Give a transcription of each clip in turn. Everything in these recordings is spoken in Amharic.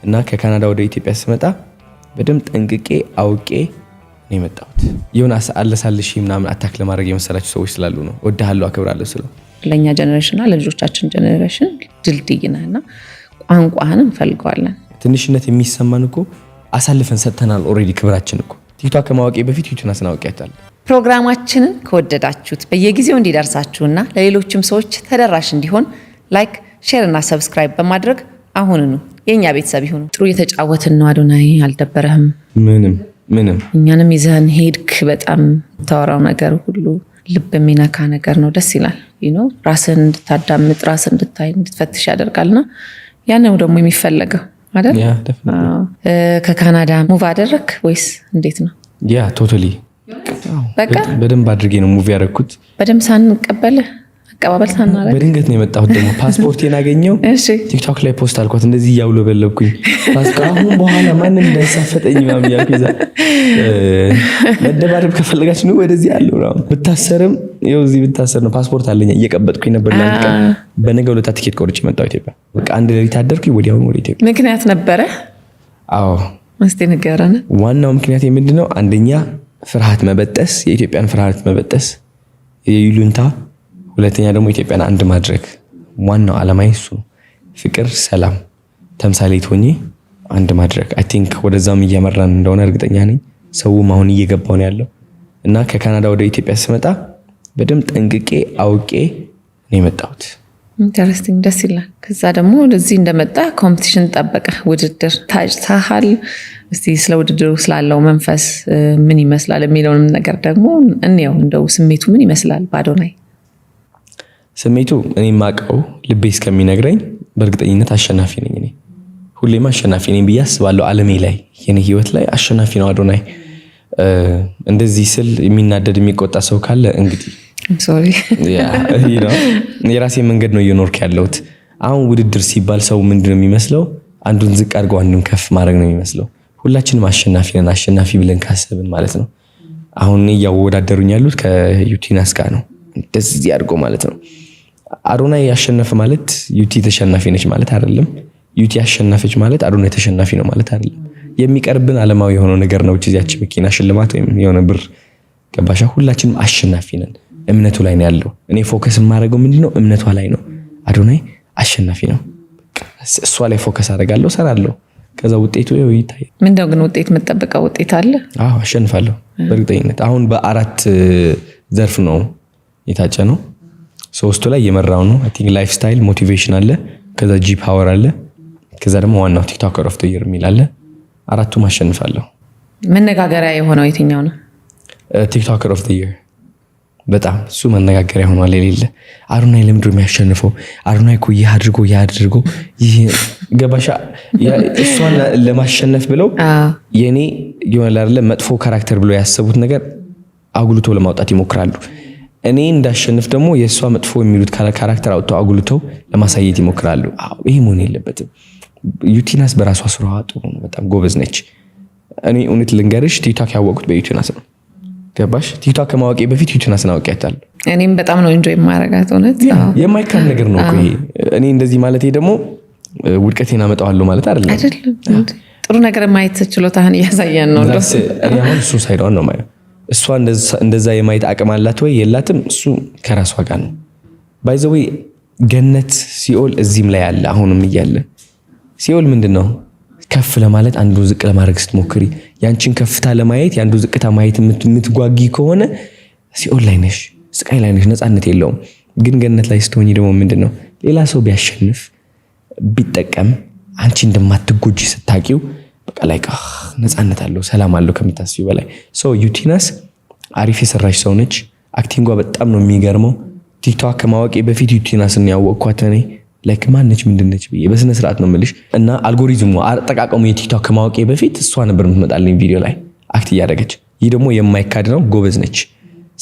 እና ከካናዳ ወደ ኢትዮጵያ ስመጣ በደንብ ጠንቅቄ አውቄ ነው የመጣሁት። የሆነ አለሳልሼ ምናምን attack ለማድረግ የመሰላቸው ሰዎች ስላሉ ነው። እወድሃለሁ፣ አከብራለሁ ስለው። ለእኛ generation እና ለልጆቻችን generation ድልድይ ነህ እና ቋንቋህን እንፈልገዋለን። ትንሽነት የሚሰማን እኮ አሳልፈን ሰጥተናል already ክብራችን እኮ። ቲክቶክ ከማወቄ በፊት ዩቲናስን አውቄያታለሁ። ፕሮግራማችንን ከወደዳችሁት በየጊዜው እንዲደርሳችሁና ለሌሎችም ሰዎች ተደራሽ እንዲሆን like፣ share እና subscribe በማድረግ አሁንኑ የእኛ ቤተሰብ ይሁኑ። ጥሩ እየተጫወትን ነው። አዶናይ፣ አልደበረህም? ምንም ምንም። እኛንም ይዘህን ሄድክ። በጣም ታወራው ነገር ሁሉ ልብ የሚነካ ነገር ነው። ደስ ይላል። ራስህን እንድታዳምጥ፣ ራስህን እንድታይ፣ እንድትፈትሽ ያደርጋልና ያ ነው ደግሞ የሚፈለገው አይደል? Yeah, definitely. ከካናዳ move አደረግክ ወይስ እንዴት ነው? Yeah, totally. በቃ። በደንብ አድርጌ ነው move ያደረግኩት። በደንብ ሳንቀበልህ፣ አቀባበል ሳናረግ። በድንገት ነው የመጣሁት። ደግሞ ፓስፖርቴን አገኘው። ቲክቶክ ላይ post አልኳት እንደዚህ እያውለበለብኩኝ፣ ከአሁን በኋላ ማንም እንዳይሳፈጠኝ ምናምን እያልኩ፣ ይዛ መደባደብ ከፈለጋችሁ ነው ወደዚህ አለው ምናምን። ብታሰርም ይኸው እዚህ ብታሰር ነው፣ ፓስፖርት አለኝ እየቀበጥኩኝ ነበር ለአንድ ቀን። በነገው ዕለት ትኬት ቆርጬ መጣሁ ኢትዮጵያ። በቃ አንድ ሌሊት አደርኩኝ፣ ወዲያውኑ ወደ ኢትዮጵያ። ምክንያት ነበረ? አዎ። እስቲ ንገረን። ዋናው ምክንያት ምንድን ነው? አንደኛ ፍርሃት መበጠስ፣ የኢትዮጵያን ፍርሃት መበጠስ፣ የይሉንታ፣ ሁለተኛ ደግሞ ኢትዮጵያን አንድ ማድረግ። ዋናው ዓላማዬ እሱ ነው። ፍቅር፣ ሰላም ተምሳሌት ሆኜ አንድ ማድረግ። I think ወደዛም እያመራን እንደሆነ እርግጠኛ ነኝ። ሰውም አሁን እየገባው ነው ያለው። እና ከካናዳ ወደ ኢትዮጵያ ስመጣ በደንብ ጠንቅቄ አውቄ ነው የመጣሁት። Interesting፣ ደስ ይላል። ከዛ ደግሞ ወደዚህ እንደመጣ competition ጠበቀ፣ ውድድር ታጭተሃል። እስቲ ስለ ውድድሩ ስላለው መንፈስ ምን ይመስላል የሚለውንም ነገር ደግሞ እንየው። እንደው ስሜቱ ምን ይመስላል በአዶናይ? ስሜቱ እኔ የማውቀው ልቤ እስከሚነግረኝ በእርግጠኝነት አሸናፊ ነኝ። እኔ ሁሌም አሸናፊ ነኝ ብዬ አስባለሁ። ዓለሜ ላይ፣ የኔ ህይወት ላይ አሸናፊ ነው አዶናይ። እንደዚህ ስል የሚናደድ የሚቆጣ ሰው ካለ እንግዲህ Sorry. የራሴ መንገድ ነው እየኖርክ ያለሁት። አሁን ውድድር ሲባል ሰው ምንድን ነው የሚመስለው? አንዱን ዝቅ አድርገው አንዱን ከፍ ማድረግ ነው የሚመስለው። ሁላችንም አሸናፊ ነን፣ አሸናፊ ብለን ካሰብን ማለት ነው። አሁን እኔ እያወዳደሩኝ ያሉት ከዩቲናስ ጋር ነው፣ እንደዚህ አድርጎ ማለት ነው። አዶናይ ያሸነፈ ማለት ዩቲ ተሸናፊ ነች ማለት አይደለም። ዩቲ ያሸነፈች ማለት አዶናይ ተሸናፊ ነው ማለት አይደለም። የሚቀርብን ዓለማዊ የሆነው ነገር ነው። እዚያች መኪና ሽልማት ወይም የሆነ ብር፣ ገባሻ? ሁላችንም አሸናፊ ነን። እምነቱ ላይ ነው ያለው። እኔ focus የማደርገው ምንድነው? እምነቷ ላይ ነው። አዶናይ አሸናፊ ነው። እሷ ላይ focus አደርጋለሁ፣ እሰራለሁ። ከዛ ውጤቱ ይኸው ይታያል። ምንድነው ግን ውጤት፣ የምጠብቀው ውጤት አለ? አዎ፣ አሸንፋለሁ በእርግጠኝነት። አሁን በአራት ዘርፍ ነው የታጨ ነው። ሶስቱ ላይ እየመራው ነው። I think lifestyle motivation አለ፣ ከዛ G power አለ፣ ከዛ ደግሞ ዋናው TikToker of the year የሚል አለ። አራቱም አሸንፋለሁ። መነጋገሪያ የሆነው የትኛው ነው? TikToker of the year፣ በጣም እሱ መነጋገሪያ ሆኗል። የሌለ አዶናይ ለምንድን ነው የሚያሸንፈው? አዶናይ እኮ ይህ አድርጎ ይህ አድርጎ ይህ፣ ገባሻ? እሷን ለማሸነፍ ብለው የኔ የሆነ አይደለ መጥፎ character ብለው ያሰቡት ነገር አጉልቶ ለማውጣት ይሞክራሉ። እኔ እንዳሸንፍ ደግሞ የእሷ መጥፎ የሚሉት character አውጥተው አጉልተው ለማሳየት ይሞክራሉ። አዎ፣ ይሄ መሆን የለበትም። ዩቲናስ በራሷ ስራዋ ጥሩ ነው፣ በጣም ጎበዝ ነች። እኔ እውነት ልንገርሽ፣ ቲክቶክ ያወቅኩት በዩቲናስ ነው። ገባሽ? ቲክቶክ ከማወቄ በፊት ዩቲናስን አውቄያታለሁ። እኔም በጣም ነው enjoy የማረጋት እውነት። የማይካድ ነገር ነው እኮ ይሄ። እኔ እንደዚህ ማለቴ ደግሞ ውድቀቴን አመጣዋለሁ ማለት አይደለም። አይደለም፣ ጥሩ ነገር ማየት ችሎታህን እያሳየን ነው። እንደው። እኔ አሁን እሱ side ኧን ነው ማየው። እሷ እንደዛ የማየት አቅም አላት ወይ የላትም? እሱ ከራሷ ጋር ነው። By the way ገነት ሲኦል እዚህም ላይ አለ። አሁንም እያለ ሲኦል ምንድን ነው? ከፍ ለማለት አንዱን ዝቅ ለማድረግ ስትሞክሪ፣ ያንቺን ከፍታ ለማየት የአንዱ ዝቅታ ማየት የምትጓጊ ከሆነ ሲኦል ላይ ነሽ፣ ስቃይ ላይ ነሽ፣ ነፃነት የለውም። ግን ገነት ላይ ስትሆኚ ደግሞ ምንድን ነው? ሌላ ሰው ቢያሸንፍ ቢጠቀም አንቺ እንደማትጎጂ ስታቂው በቃ like ነፃነት አለው፣ ሰላም አለው ከምታስቢው በላይ። So ዩቲናስ አሪፍ የሰራች ሰው ነች። Acting ኧ በጣም ነው የሚገርመው። ቲክቶክ ከማወቄ በፊት ዩቲናስን ያወቅኳት እኔ፣ like ማነች ምንድነች ብዬ በስነ ስርዓት ነው የምልሽ። እና አልጎሪዝሙ አጠቃቀሙ የቲክቶክ ከማወቄ በፊት እሷ ነበር የምትመጣልኝ ቪዲዮ ላይ act እያደረገች። ይህ ደግሞ የማይካድ ነው፣ ጎበዝ ነች።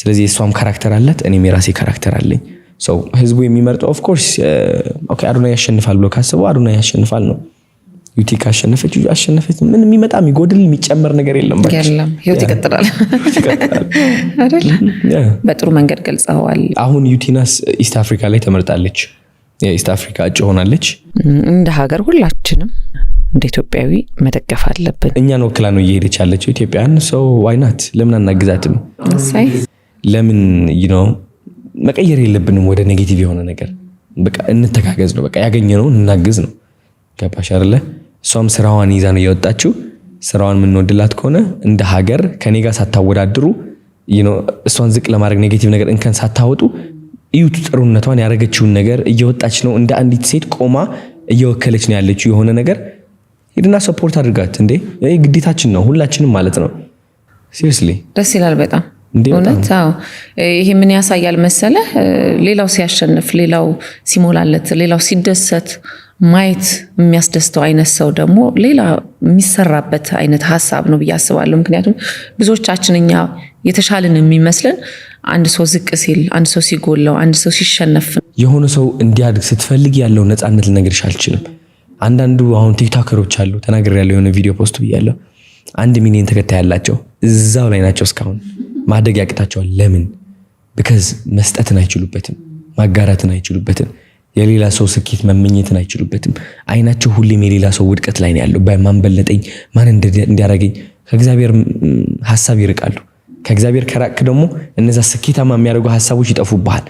ስለዚህ የእሷም character አላት፣ እኔም የራሴ character አለኝ። So ህዝቡ የሚመርጠው of course okay አዶናይ ያሸንፋል ብሎ ካስበው አዶናይ ያሸንፋል ነው። ዩቲ ካሸነፈች አሸነፈች። ምን የሚመጣ የሚጎድል የሚጨመር ነገር የለም። የለም፣ ህይወት ይቀጥላል አይደል? በጥሩ መንገድ ገልጸዋል። አሁን ዩቲናስ East Africa ላይ ተመርጣለች። የ East Africa እጩ ሆናለች። እንደ ሀገር ሁላችንም እንደ ኢትዮጵያዊ መደገፍ አለብን። እኛን ወክላ ነው እየሄደች ያለችው ኢትዮጵያን። So why not? ለምን አናግዛትም? እሰይ። ለምን መቀየር የለብንም ወደ negative የሆነ ነገር። በቃ እንተጋገዝ ነው። በቃ ያገኘነውን እናግዝ ነው። ገባሽ አይደለ? እሷም ስራዋን ይዛ ነው የወጣችው። ስራዋን የምንወድላት ከሆነ እንደ ሀገር ከኔ ጋር ሳታወዳድሩ፣ እሷን ዝቅ ለማድረግ negative ነገር እንከን ሳታወጡ እዩት ጥሩነቷን፣ ያደረገችውን ነገር። እየወጣች ነው፣ እንደ አንዲት ሴት ቆማ እየወከለች ነው ያለችው የሆነ ነገር። ሂድና support አድርጋት እንዴ! ይህ ግዴታችን ነው ሁላችንም ማለት ነው። Seriously። ደስ ይላል በጣም። እንዴ በጣም። እውነት አዎ። ይሄ ምን ያሳያል መሰለህ? ሌላው ሲያሸንፍ፣ ሌላው ሲሞላለት፣ ሌላው ሲደሰት ማየት የሚያስደስተው አይነት ሰው ደግሞ ሌላ የሚሰራበት አይነት ሀሳብ ነው ብዬ አስባለሁ። ምክንያቱም ብዙዎቻችን እኛ የተሻልን የሚመስለን አንድ ሰው ዝቅ ሲል፣ አንድ ሰው ሲጎለው፣ አንድ ሰው ሲሸነፍ የሆነ ሰው እንዲያድግ ስትፈልግ ያለው ነፃነት ልነግርሽ አልችልም። አንዳንዱ አሁን ቲክቶከሮች አሉ፣ ተናግሬያለሁ፣ የሆነ ቪዲዮ post ብያለሁ። 1 ሚሊዮን ተከታይ ያላቸው እዛው ላይ ናቸው። እስካሁን ማደግ ያቅታቸዋል። ለምን? Because መስጠትን አይችሉበትም፣ ማጋራትን አይችሉበትም፣ የሌላ ሰው ስኬት መመኘትን አይችሉበትም። አይናቸው ሁሌም የሌላ ሰው ውድቀት ላይ ነው ያለው። በማን በለጠኝ፣ ማን እንዲያደርገኝ፣ ከእግዚአብሔር ሀሳብ ይርቃሉ። ከእግዚአብሔር ከራቅክ ደግሞ እነዛ ስኬታማ የሚያደርጉ ሀሳቦች ይጠፉብሃል።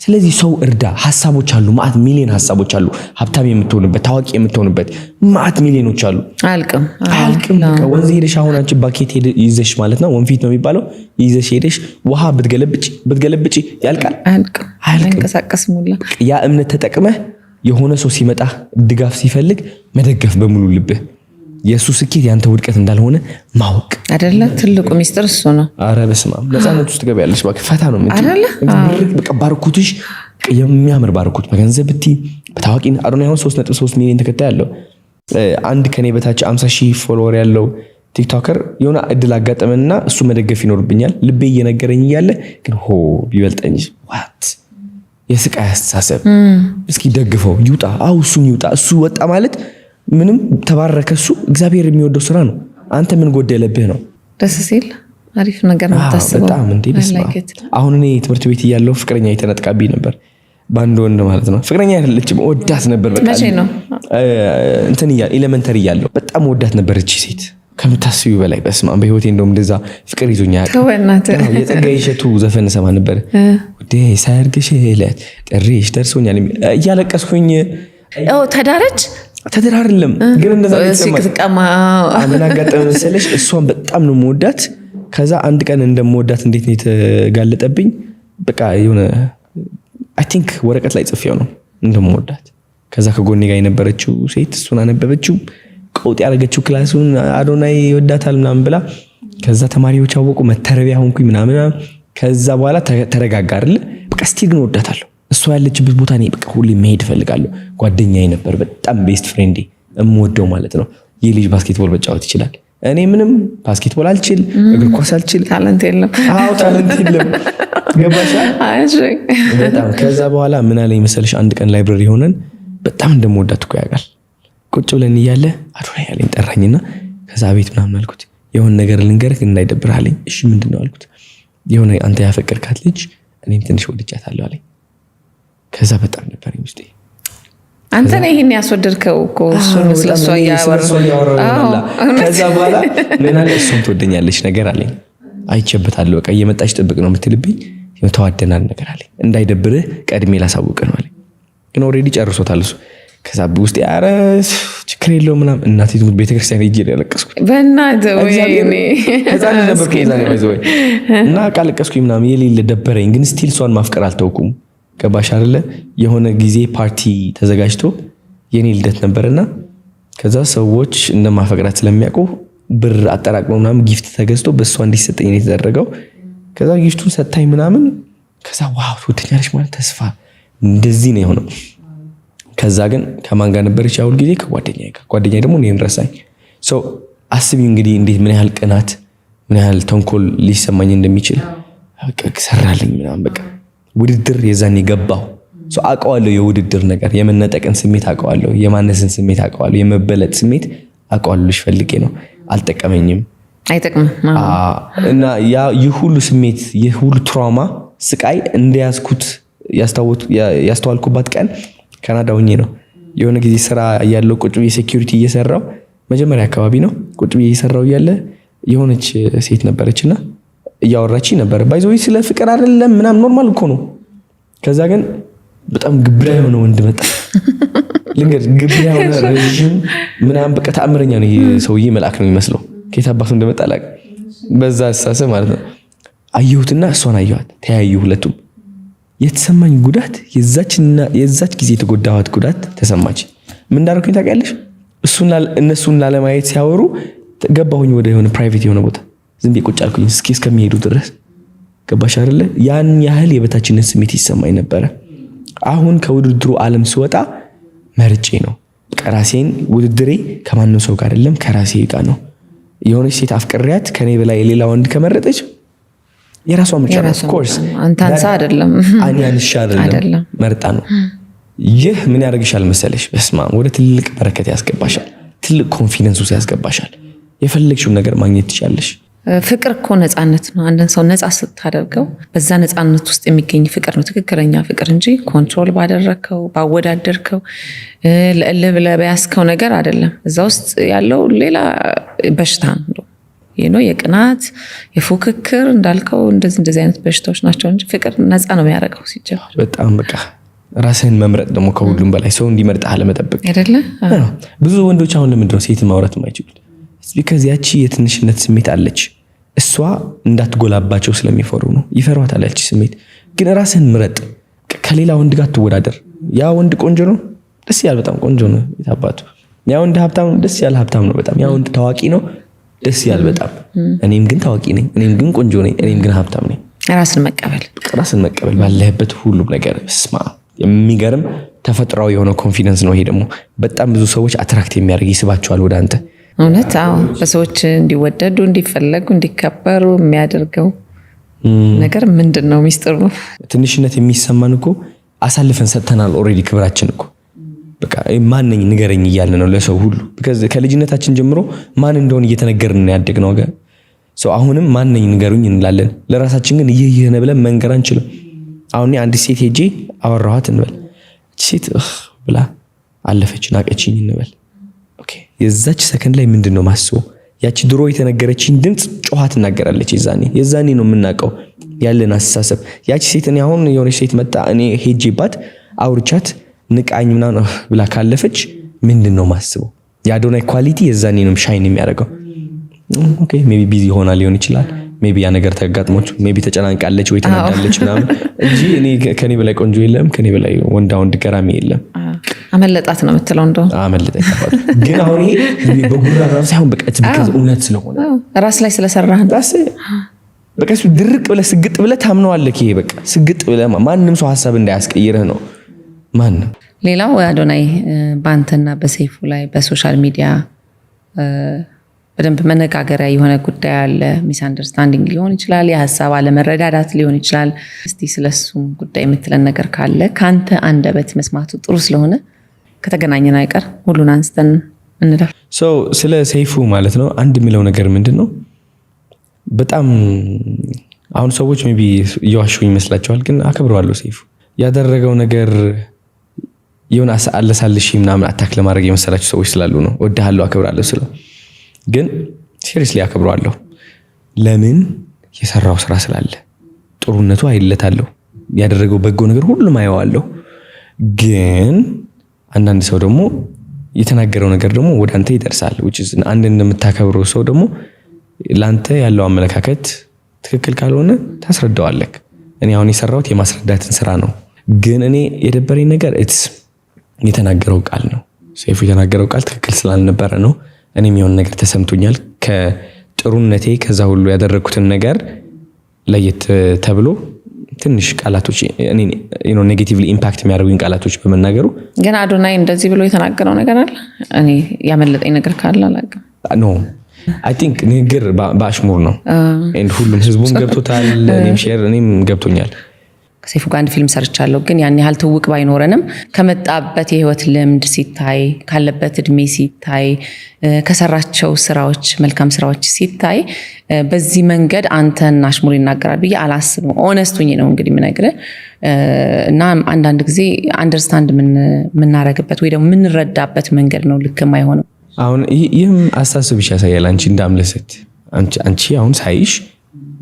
ስለዚህ ሰው እርዳ። ሀሳቦች አሉ፣ ማአት ሚሊዮን ሀሳቦች አሉ። ሀብታም የምትሆንበት፣ ታዋቂ የምትሆንበት ማአት ሚሊዮኖች አሉ። አያልቅም። አያልቅም። በቃ ወንዝ ሄደሽ አሁን አንቺ bucket ይዘሽ ማለት ነው፣ ወንፊት ነው የሚባለው፣ ይዘሽ ሄደሽ ውሃ ብትገለብጪ ብትገለብጪ ያልቃል? አያልቅም። አያልቅም። አይንቀሳቀስም ሁላ። ያ እምነት ተጠቅመህ የሆነ ሰው ሲመጣ ድጋፍ ሲፈልግ መደገፍ በሙሉ ልብህ፣ የእሱ ስኬት ያንተ ውድቀት እንዳልሆነ ማወቅ። አይደለ? ትልቁ ሚስጥር እሱ ነው። አረ በስመ አብ፣ ነፃነት ውስጥ ትገቢያለሽ። እባክህ ፈታ ነው የምትይው። አይደለ? በቃ ባርኮትሽ የሚያምር ባርኮት በገንዘብ ብትይ በታዋቂ አዶናይ አሁን 3.3 ሚሊዮን ተከታይ አለው። አንድ ከኔ በታች 50 ሺህ follower ያለው TikToker የሆነ እድል አጋጠመንና እሱ መደገፍ ይኖርብኛል። ልቤ እየነገረኝ እያለ ግን ሆ ቢበልጠኝ what የስቃይ አስተሳሰብ። እስኪ ደግፈው ይውጣ። አው እሱን ይውጣ። እሱ ወጣ ማለት ምንም ተባረከ። እሱ እግዚአብሔር የሚወደው ስራ ነው። አንተ ምን ጎደለብህ ነው። ደስ ሲል አሪፍ ነገር ነው የምታስበው። በጣም እንዴ በስመ አብ። I like it። አሁን እኔ ትምህርት ቤት እያለሁ ፍቅረኛ የተነጥቃብኝ ነበር በአንድ ወንድ ማለት ነው። ፍቅረኛ አይደለችም፣ ወዳት ነበር። በቃ መቼ ነው? እንትን እያለ elementary እያለሁ በጣም ወዳት ነበር እቺ ሴት ከምታስቢው በላይ። በስመ አብ፣ በህይወቴ እንደውም እንደዛ ፍቅር ይዞኛ አያውቅም። ተው በእናትህ። አዎ፣ የጸጋዬ እሸቱ ዘፈን እሰማ ነበር። ውዴ ሰርግሽ ዕለት ጥሪሽ ደርሶኛል እያለቀስኩኝ። ኦ ተዳረች? ተድር አይደለም ግን እንደዛ ነው የተሰማኝ። ስትቀማ። ምን አጋጠመ መሰለሽ? እሷን በጣም ነው የምወዳት። ከዛ አንድ ቀን እንደምወዳት እንዴት ነው የተጋለጠብኝ? በቃ የሆነ I think ወረቀት ላይ ጽፌው ነው እንደምወዳት። ከዛ ከጎኔ ጋር የነበረችው ሴት እሱን አነበበችው፣ ቀውጥ ያደረገችው class ኡን፣ አዶናይ ይወዳታል ምናምን ብላ። ከዛ ተማሪዎች አወቁ፣ መተረቢያ ሆንኩኝ ምናምን። ከዛ በኋላ ተረጋጋ አይደለ? በቃ still ግን እወዳታለሁ። እሷ ያለችበት ቦታ እኔ በቃ ሁሌ መሄድ እፈልጋለሁ። ጓደኛዬ ነበር፣ በጣም best friend ኤ የምወደው ማለት ነው። ይህ ልጅ basketball መጫወት ይችላል። እኔ ምንም basketball አልችል፣ እግር ኳስ አልችል። Talent የለም። አዎ talent የለም። ገባሽ? እሺ። በጣም። ከዛ በኋላ ምን አለኝ መሰለሽ? አንድ ቀን library ሆነን በጣም እንደምወዳት እኮ ያውቃል። ቁጭ ብለን እያለ አዶናይ አለኝ፣ ጠራኝና ከዛ ቤት ምናምን አልኩት። የሆነ ነገር ልንገርህ እንዳይደብርህ አለኝ። እሺ ምንድን ነው አልኩት። የሆነ አንተ ያፈቀርካት ልጅ እኔም ትንሽ ወድጃታለሁ አለኝ። ከዛ በጣም ነበር ውስጤ። አንተ ነህ ይሄን ያስወደድከው እኮ እሱን ስለሷ እያወራ። ከዛ በኋላ ምን አለ፣ እሷም ትወደኛለች ነገር አለኝ። አይቼበታለሁ። በቃ እየመጣች ጥብቅ ነው የምትልብኝ፣ ተዋደናል ነገር አለኝ። እንዳይደብርህ ቀድሜ ላሳውቅህ ነው አለኝ። ግን already ጨርሶታል እሱ። ከዛ ውስጤ ኧረ ችግር የለውም ምናምን። እናቴ ትሙት ቤተክርስቲያን ሄጄ ነው ያለቀስኩት። በእናትህ ወይኔ። ህፃን ልጅ ነበርኩ የዛኔ by the way። እና አለቀስኩኝ ምናምን፣ የሌለ ደበረኝ። ግን still እሷን ማፍቀር አልተውኩም። ገባሽ አይደለ? የሆነ ጊዜ ፓርቲ ተዘጋጅቶ የኔ ልደት ነበርና ከዛ ሰዎች እንደማፈቅራት ስለሚያውቁ ብር አጠራቅመው ምናምን gift ተገዝቶ በእሷ እንዲሰጠኝ ነው የተደረገው። ከዛ gift ኡን ሰታኝ ምናምን፣ ከዛ wow ትወደኛለች ማለት ተስፋ እንደዚህ ነው የሆነው። ከዛ ግን ከማን ጋር ነበረች? ያሁል ጊዜ ከጓደኛዬ ጋር። ጓደኛዬ ደግሞ እኔን ረሳኝ። So አስቢ እንግዲህ እንዴት ምን ያህል ቅናት ምን ያህል ተንኮል ሊሰማኝ እንደሚችል። በቃ ሰራልኝ ምናምን፣ በቃ ውድድር የዛኔ ገባሁ። So አውቀዋለሁ፣ የውድድር ነገር የመነጠቅን ስሜት አውቀዋለሁ፣ የማነስን ስሜት አውቀዋለሁ፣ የመበለጥ ስሜት አውቀዋለሁ። ልሽ ፈልጌ ነው አልጠቀመኝም። አይጠቅምም። እና ያ ይህ ሁሉ ስሜት፣ ይህ ሁሉ trauma ስቃይ እንደያዝኩት ያስተዋልኩባት ቀን ካናዳ ሆኜ ነው። የሆነ ጊዜ ስራ እያለው ቁጭ ብዬ security እየሰራው መጀመሪያ አካባቢ ነው፣ ቁጭ ብዬ እየሰራው እያለ የሆነች ሴት ነበረችና እያወራች ነበር። By the way ስለ ፍቅር አይደለም ምናምን፣ normal እኮ ነው። ከዛ ግን በጣም ግብዳ የሆነ ወንድ መጣ። ልንገር፣ ግብዳ የሆነ፣ ረዥም ምናምን፣ በቃ ተአምረኛ ነው። ይሄ ሰውዬ መልአክ ነው የሚመስለው። ከየት አባቱ እንደመጣ አላውቅም። በዛ አስተሳሰብ ማለት ነው። አየሁትና እሷን አየኋት። ተያዩ ሁለቱም። የተሰማኝ ጉዳት፣ የዛች ጊዜ የተጎዳኋት ጉዳት ተሰማች። ምን እንዳደረኩኝ ታውቂያለሽ? እነሱን ላለማየት ሲያወሩ ገባሁኝ ወደ የሆነ private የሆነ ቦታ፣ ዝም ብዬ ቁጭ አልኩኝ እስኪ እስከሚሄዱ ድረስ። ገባሽ አይደለ? ያን ያህል የበታችነት ስሜት ይሰማኝ ነበረ። አሁን ከውድድሩ ዓለም ስወጣ መርጬ ነው። ራሴን፣ ውድድሬ ከማንም ሰው ጋር አይደለም፣ ከራሴ ጋር ነው። የሆነች ሴት አፍቅሪያት ከኔ በላይ የሌላ ወንድ ከመረጠች የራሷ ምርጫ ነው። Of course። አንተ አንሳ አይደለም። እኔ አንሻ አይደለም፣ መርጣ ነው። ይህ ምን ያደርግሻል መሰለሽ? በስመ አብ፣ ወደ ትልቅ በረከት ያስገባሻል። ትልቅ confidence ውስጥ ያስገባሻል። የፈለግሽውን ነገር ማግኘት ትችያለሽ። ፍቅር እኮ ነፃነት ነው። አንድን ሰው ነፃ ስታደርገው በዛ ነፃነት ውስጥ የሚገኝ ፍቅር ነው ትክክለኛ ፍቅር እንጂ control ባደረግከው፣ ባወዳደርከው፣ ለእልህ ብለህ በያዝከው ነገር አይደለም። እዛ ውስጥ ያለው ሌላ በሽታ ነው። የቅናት፣ የፉክክር፣ እንዳልከው እንደዚህ እንደዚህ አይነት በሽታዎች ናቸው እንጂ ፍቅር ነፃ ነው የሚያደርገው ሲጀመር። በጣም፣ በቃ ራስህን መምረጥ ደግሞ ከሁሉም በላይ፣ ሰው እንዲመርጥህ አለመጠበቅ። አይደለ? ብዙ ወንዶች አሁን ለምንድን ነው ሴትን ማውራት የማይችሉት? Because ያቺ የትንሽነት ስሜት አለች። እሷ እንዳትጎላባቸው ስለሚፈሩ ነው። ይፈሯታል ያቺ ስሜት። ግን ራስህን ምረጥ። ከሌላ ወንድ ጋር አትወዳደር። ያ ወንድ ቆንጆ ነው፣ ደስ ያለ፣ በጣም ቆንጆ ነው የታባቱ። ያ ወንድ ሀብታም ነው፣ ደስ ያለ፣ ሀብታም ነው በጣም። ያ ወንድ ታዋቂ ነው፣ ደስ ያለ በጣም። እኔም ግን ታዋቂ ነኝ፣ እኔም ግን ቆንጆ ነኝ፣ እኔም ግን ሀብታም ነኝ። ራስን መቀበል። ራስን መቀበል ባለህበት ሁሉም ነገር። ስማ፣ የሚገርም ተፈጥሯዊ የሆነ confidence ነው ይሄ። ደግሞ በጣም ብዙ ሰዎች attract የሚያደርግ፣ ይስባቸዋል ወደ አንተ። እውነት፣ አዎ። በሰዎች እንዲወደዱ፣ እንዲፈለጉ፣ እንዲከበሩ የሚያደርገው ነገር ምንድን ነው ሚስጥሩ? ትንሽነት የሚሰማን እኮ አሳልፈን ሰጥተናል already። ክብራችን እኮ በቃ ማነኝ ንገረኝ እያልን ነው ለሰው ሁሉ። ከልጅነታችን ጀምሮ ማን እንደሆን እየተነገርን ነው ያደግነው። So አሁንም ማነኝ ንገሩኝ እንላለን። ለራሳችን ግን ይህ ይህ ነው ብለን መንገር አንችልም። አሁን አንድ ሴት ሄጄ አወራኋት እንበል። ሴት ብላ አለፈች፣ ናቀችኝ እንበል። Okay፣ የዛች ሰከንድ ላይ ምንድን ነው ማስበው? ያቺ ድሮ የተነገረችኝ ድምፅ ጮኻ ትናገራለች። የዛኔ ነው የምናውቀው ያለን አስተሳሰብ። ያቺ ሴት፣ እኔ አሁን የሆነች ሴት መጣ፣ እኔ ሄጄባት አውርቻት ንቃኝ ምናምን ብላ ካለፈች ምንድን ነው ማስበው? የአዶናይ quality የዛኔ ነው shine የሚያደርገው። Okay፣ maybe busy ሆና ሊሆን ይችላል። Maybe ያ ነገር ተጋጥሞች፣ maybe ተጨናንቃለች ወይ ተናዳለች ምናምን እንጂ እኔ ከኔ በላይ ቆንጆ የለም፣ ከኔ በላይ ወንዳ ወንድ ገራሚ የለም። አመለጣት ነው የምትለው እንደው። አመለጠኝ። ግን አሁን ይሄ በጉራ ራሱ ሳይሆን በቃ እውነት ስለሆነ። ራስ ላይ ስለሰራህ። ራስ በቃ እሱ ድርቅ ብለህ፣ ስግጥ ብለህ ታምነዋለህ። ይሄ በቃ ስግጥ ብለህ ማንም ሰው ሀሳብ እንዳያስቀይርህ ነው። ማንም። ሌላው አዶናይ፣ በአንተና በሰይፉ ላይ በ social media በደንብ መነጋገሪያ የሆነ ጉዳይ አለ። Misunderstanding ሊሆን ይችላል፣ የሀሳብ አለመረዳዳት ሊሆን ይችላል። እስቲ ስለሱም ጉዳይ የምትለን ነገር ካለ ከአንተ አንደበት መስማቱ ጥሩ ስለሆነ ከተገናኘን አይቀር ሁሉን አንስተን እንለፍ። So ስለ ሰይፉ ማለት ነው፣ አንድ የሚለው ነገር ምንድን ነው? በጣም አሁን ሰዎች maybe እየዋሹ ይመስላቸዋል፣ ግን አከብረዋለሁ። ሰይፉ ያደረገው ነገር የሆነ አለሳልሽ ምናምን attack ለማድረግ የመሰላቸው ሰዎች ስላሉ ነው። ወድሃለሁ፣ አከብራለሁ ስለው ግን seriously አከብረዋለሁ። ለምን? የሰራው ስራ ስላለ፣ ጥሩነቱ አይለታለሁ፣ ያደረገው በጎ ነገር ሁሉም አየዋለሁ። ግን አንዳንድ ሰው ደግሞ የተናገረው ነገር ደግሞ ወደ አንተ ይደርሳል። አንድ እንደምታከብረው ሰው ደግሞ ለአንተ ያለው አመለካከት ትክክል ካልሆነ ታስረዳዋለህ። እኔ አሁን የሰራሁት የማስረዳትን ስራ ነው። ግን እኔ የደበረኝ ነገር it's የተናገረው ቃል ነው። ሰይፉ የተናገረው ቃል ትክክል ስላልነበረ ነው። እኔም የሆነ ነገር ተሰምቶኛል። ከጥሩነቴ ከዛ ሁሉ ያደረግኩትን ነገር ለየት ተብሎ ትንሽ ቃላቶች negatively impact የሚያደርጉኝ ቃላቶች በመናገሩ። ግን አዶናይ እንደዚህ ብሎ የተናገረው ነገር አለ? እኔ ያመለጠኝ ነገር ካለ አላውቅም። No፣ I think ንግግር በአሽሙር ነው። ሁሉም ህዝቡም ገብቶታል። እኔም share፣ እኔም ገብቶኛል። ከሰይፉ ጋር አንድ ፊልም ሰርቻለሁ። ግን ያን ያህል ትውቅ ባይኖረንም ከመጣበት የህይወት ልምድ ሲታይ፣ ካለበት እድሜ ሲታይ፣ ከሰራቸው ስራዎች፣ መልካም ስራዎች ሲታይ በዚህ መንገድ አንተን አሽሙር ይናገራል ብዬ አላስብም። Honest ሁኜ ነው እንግዲህ የምነግርህ። እና አንዳንድ ጊዜ understand የምናረግበት ወይ ደግሞ የምንረዳበት መንገድ ነው ልክ የማይሆነው። አሁን ይህም አስተሳሰብሽ ያሳያል። አንቺ እንዳምለሰት፣ አንቺ አሁን ሳይሽ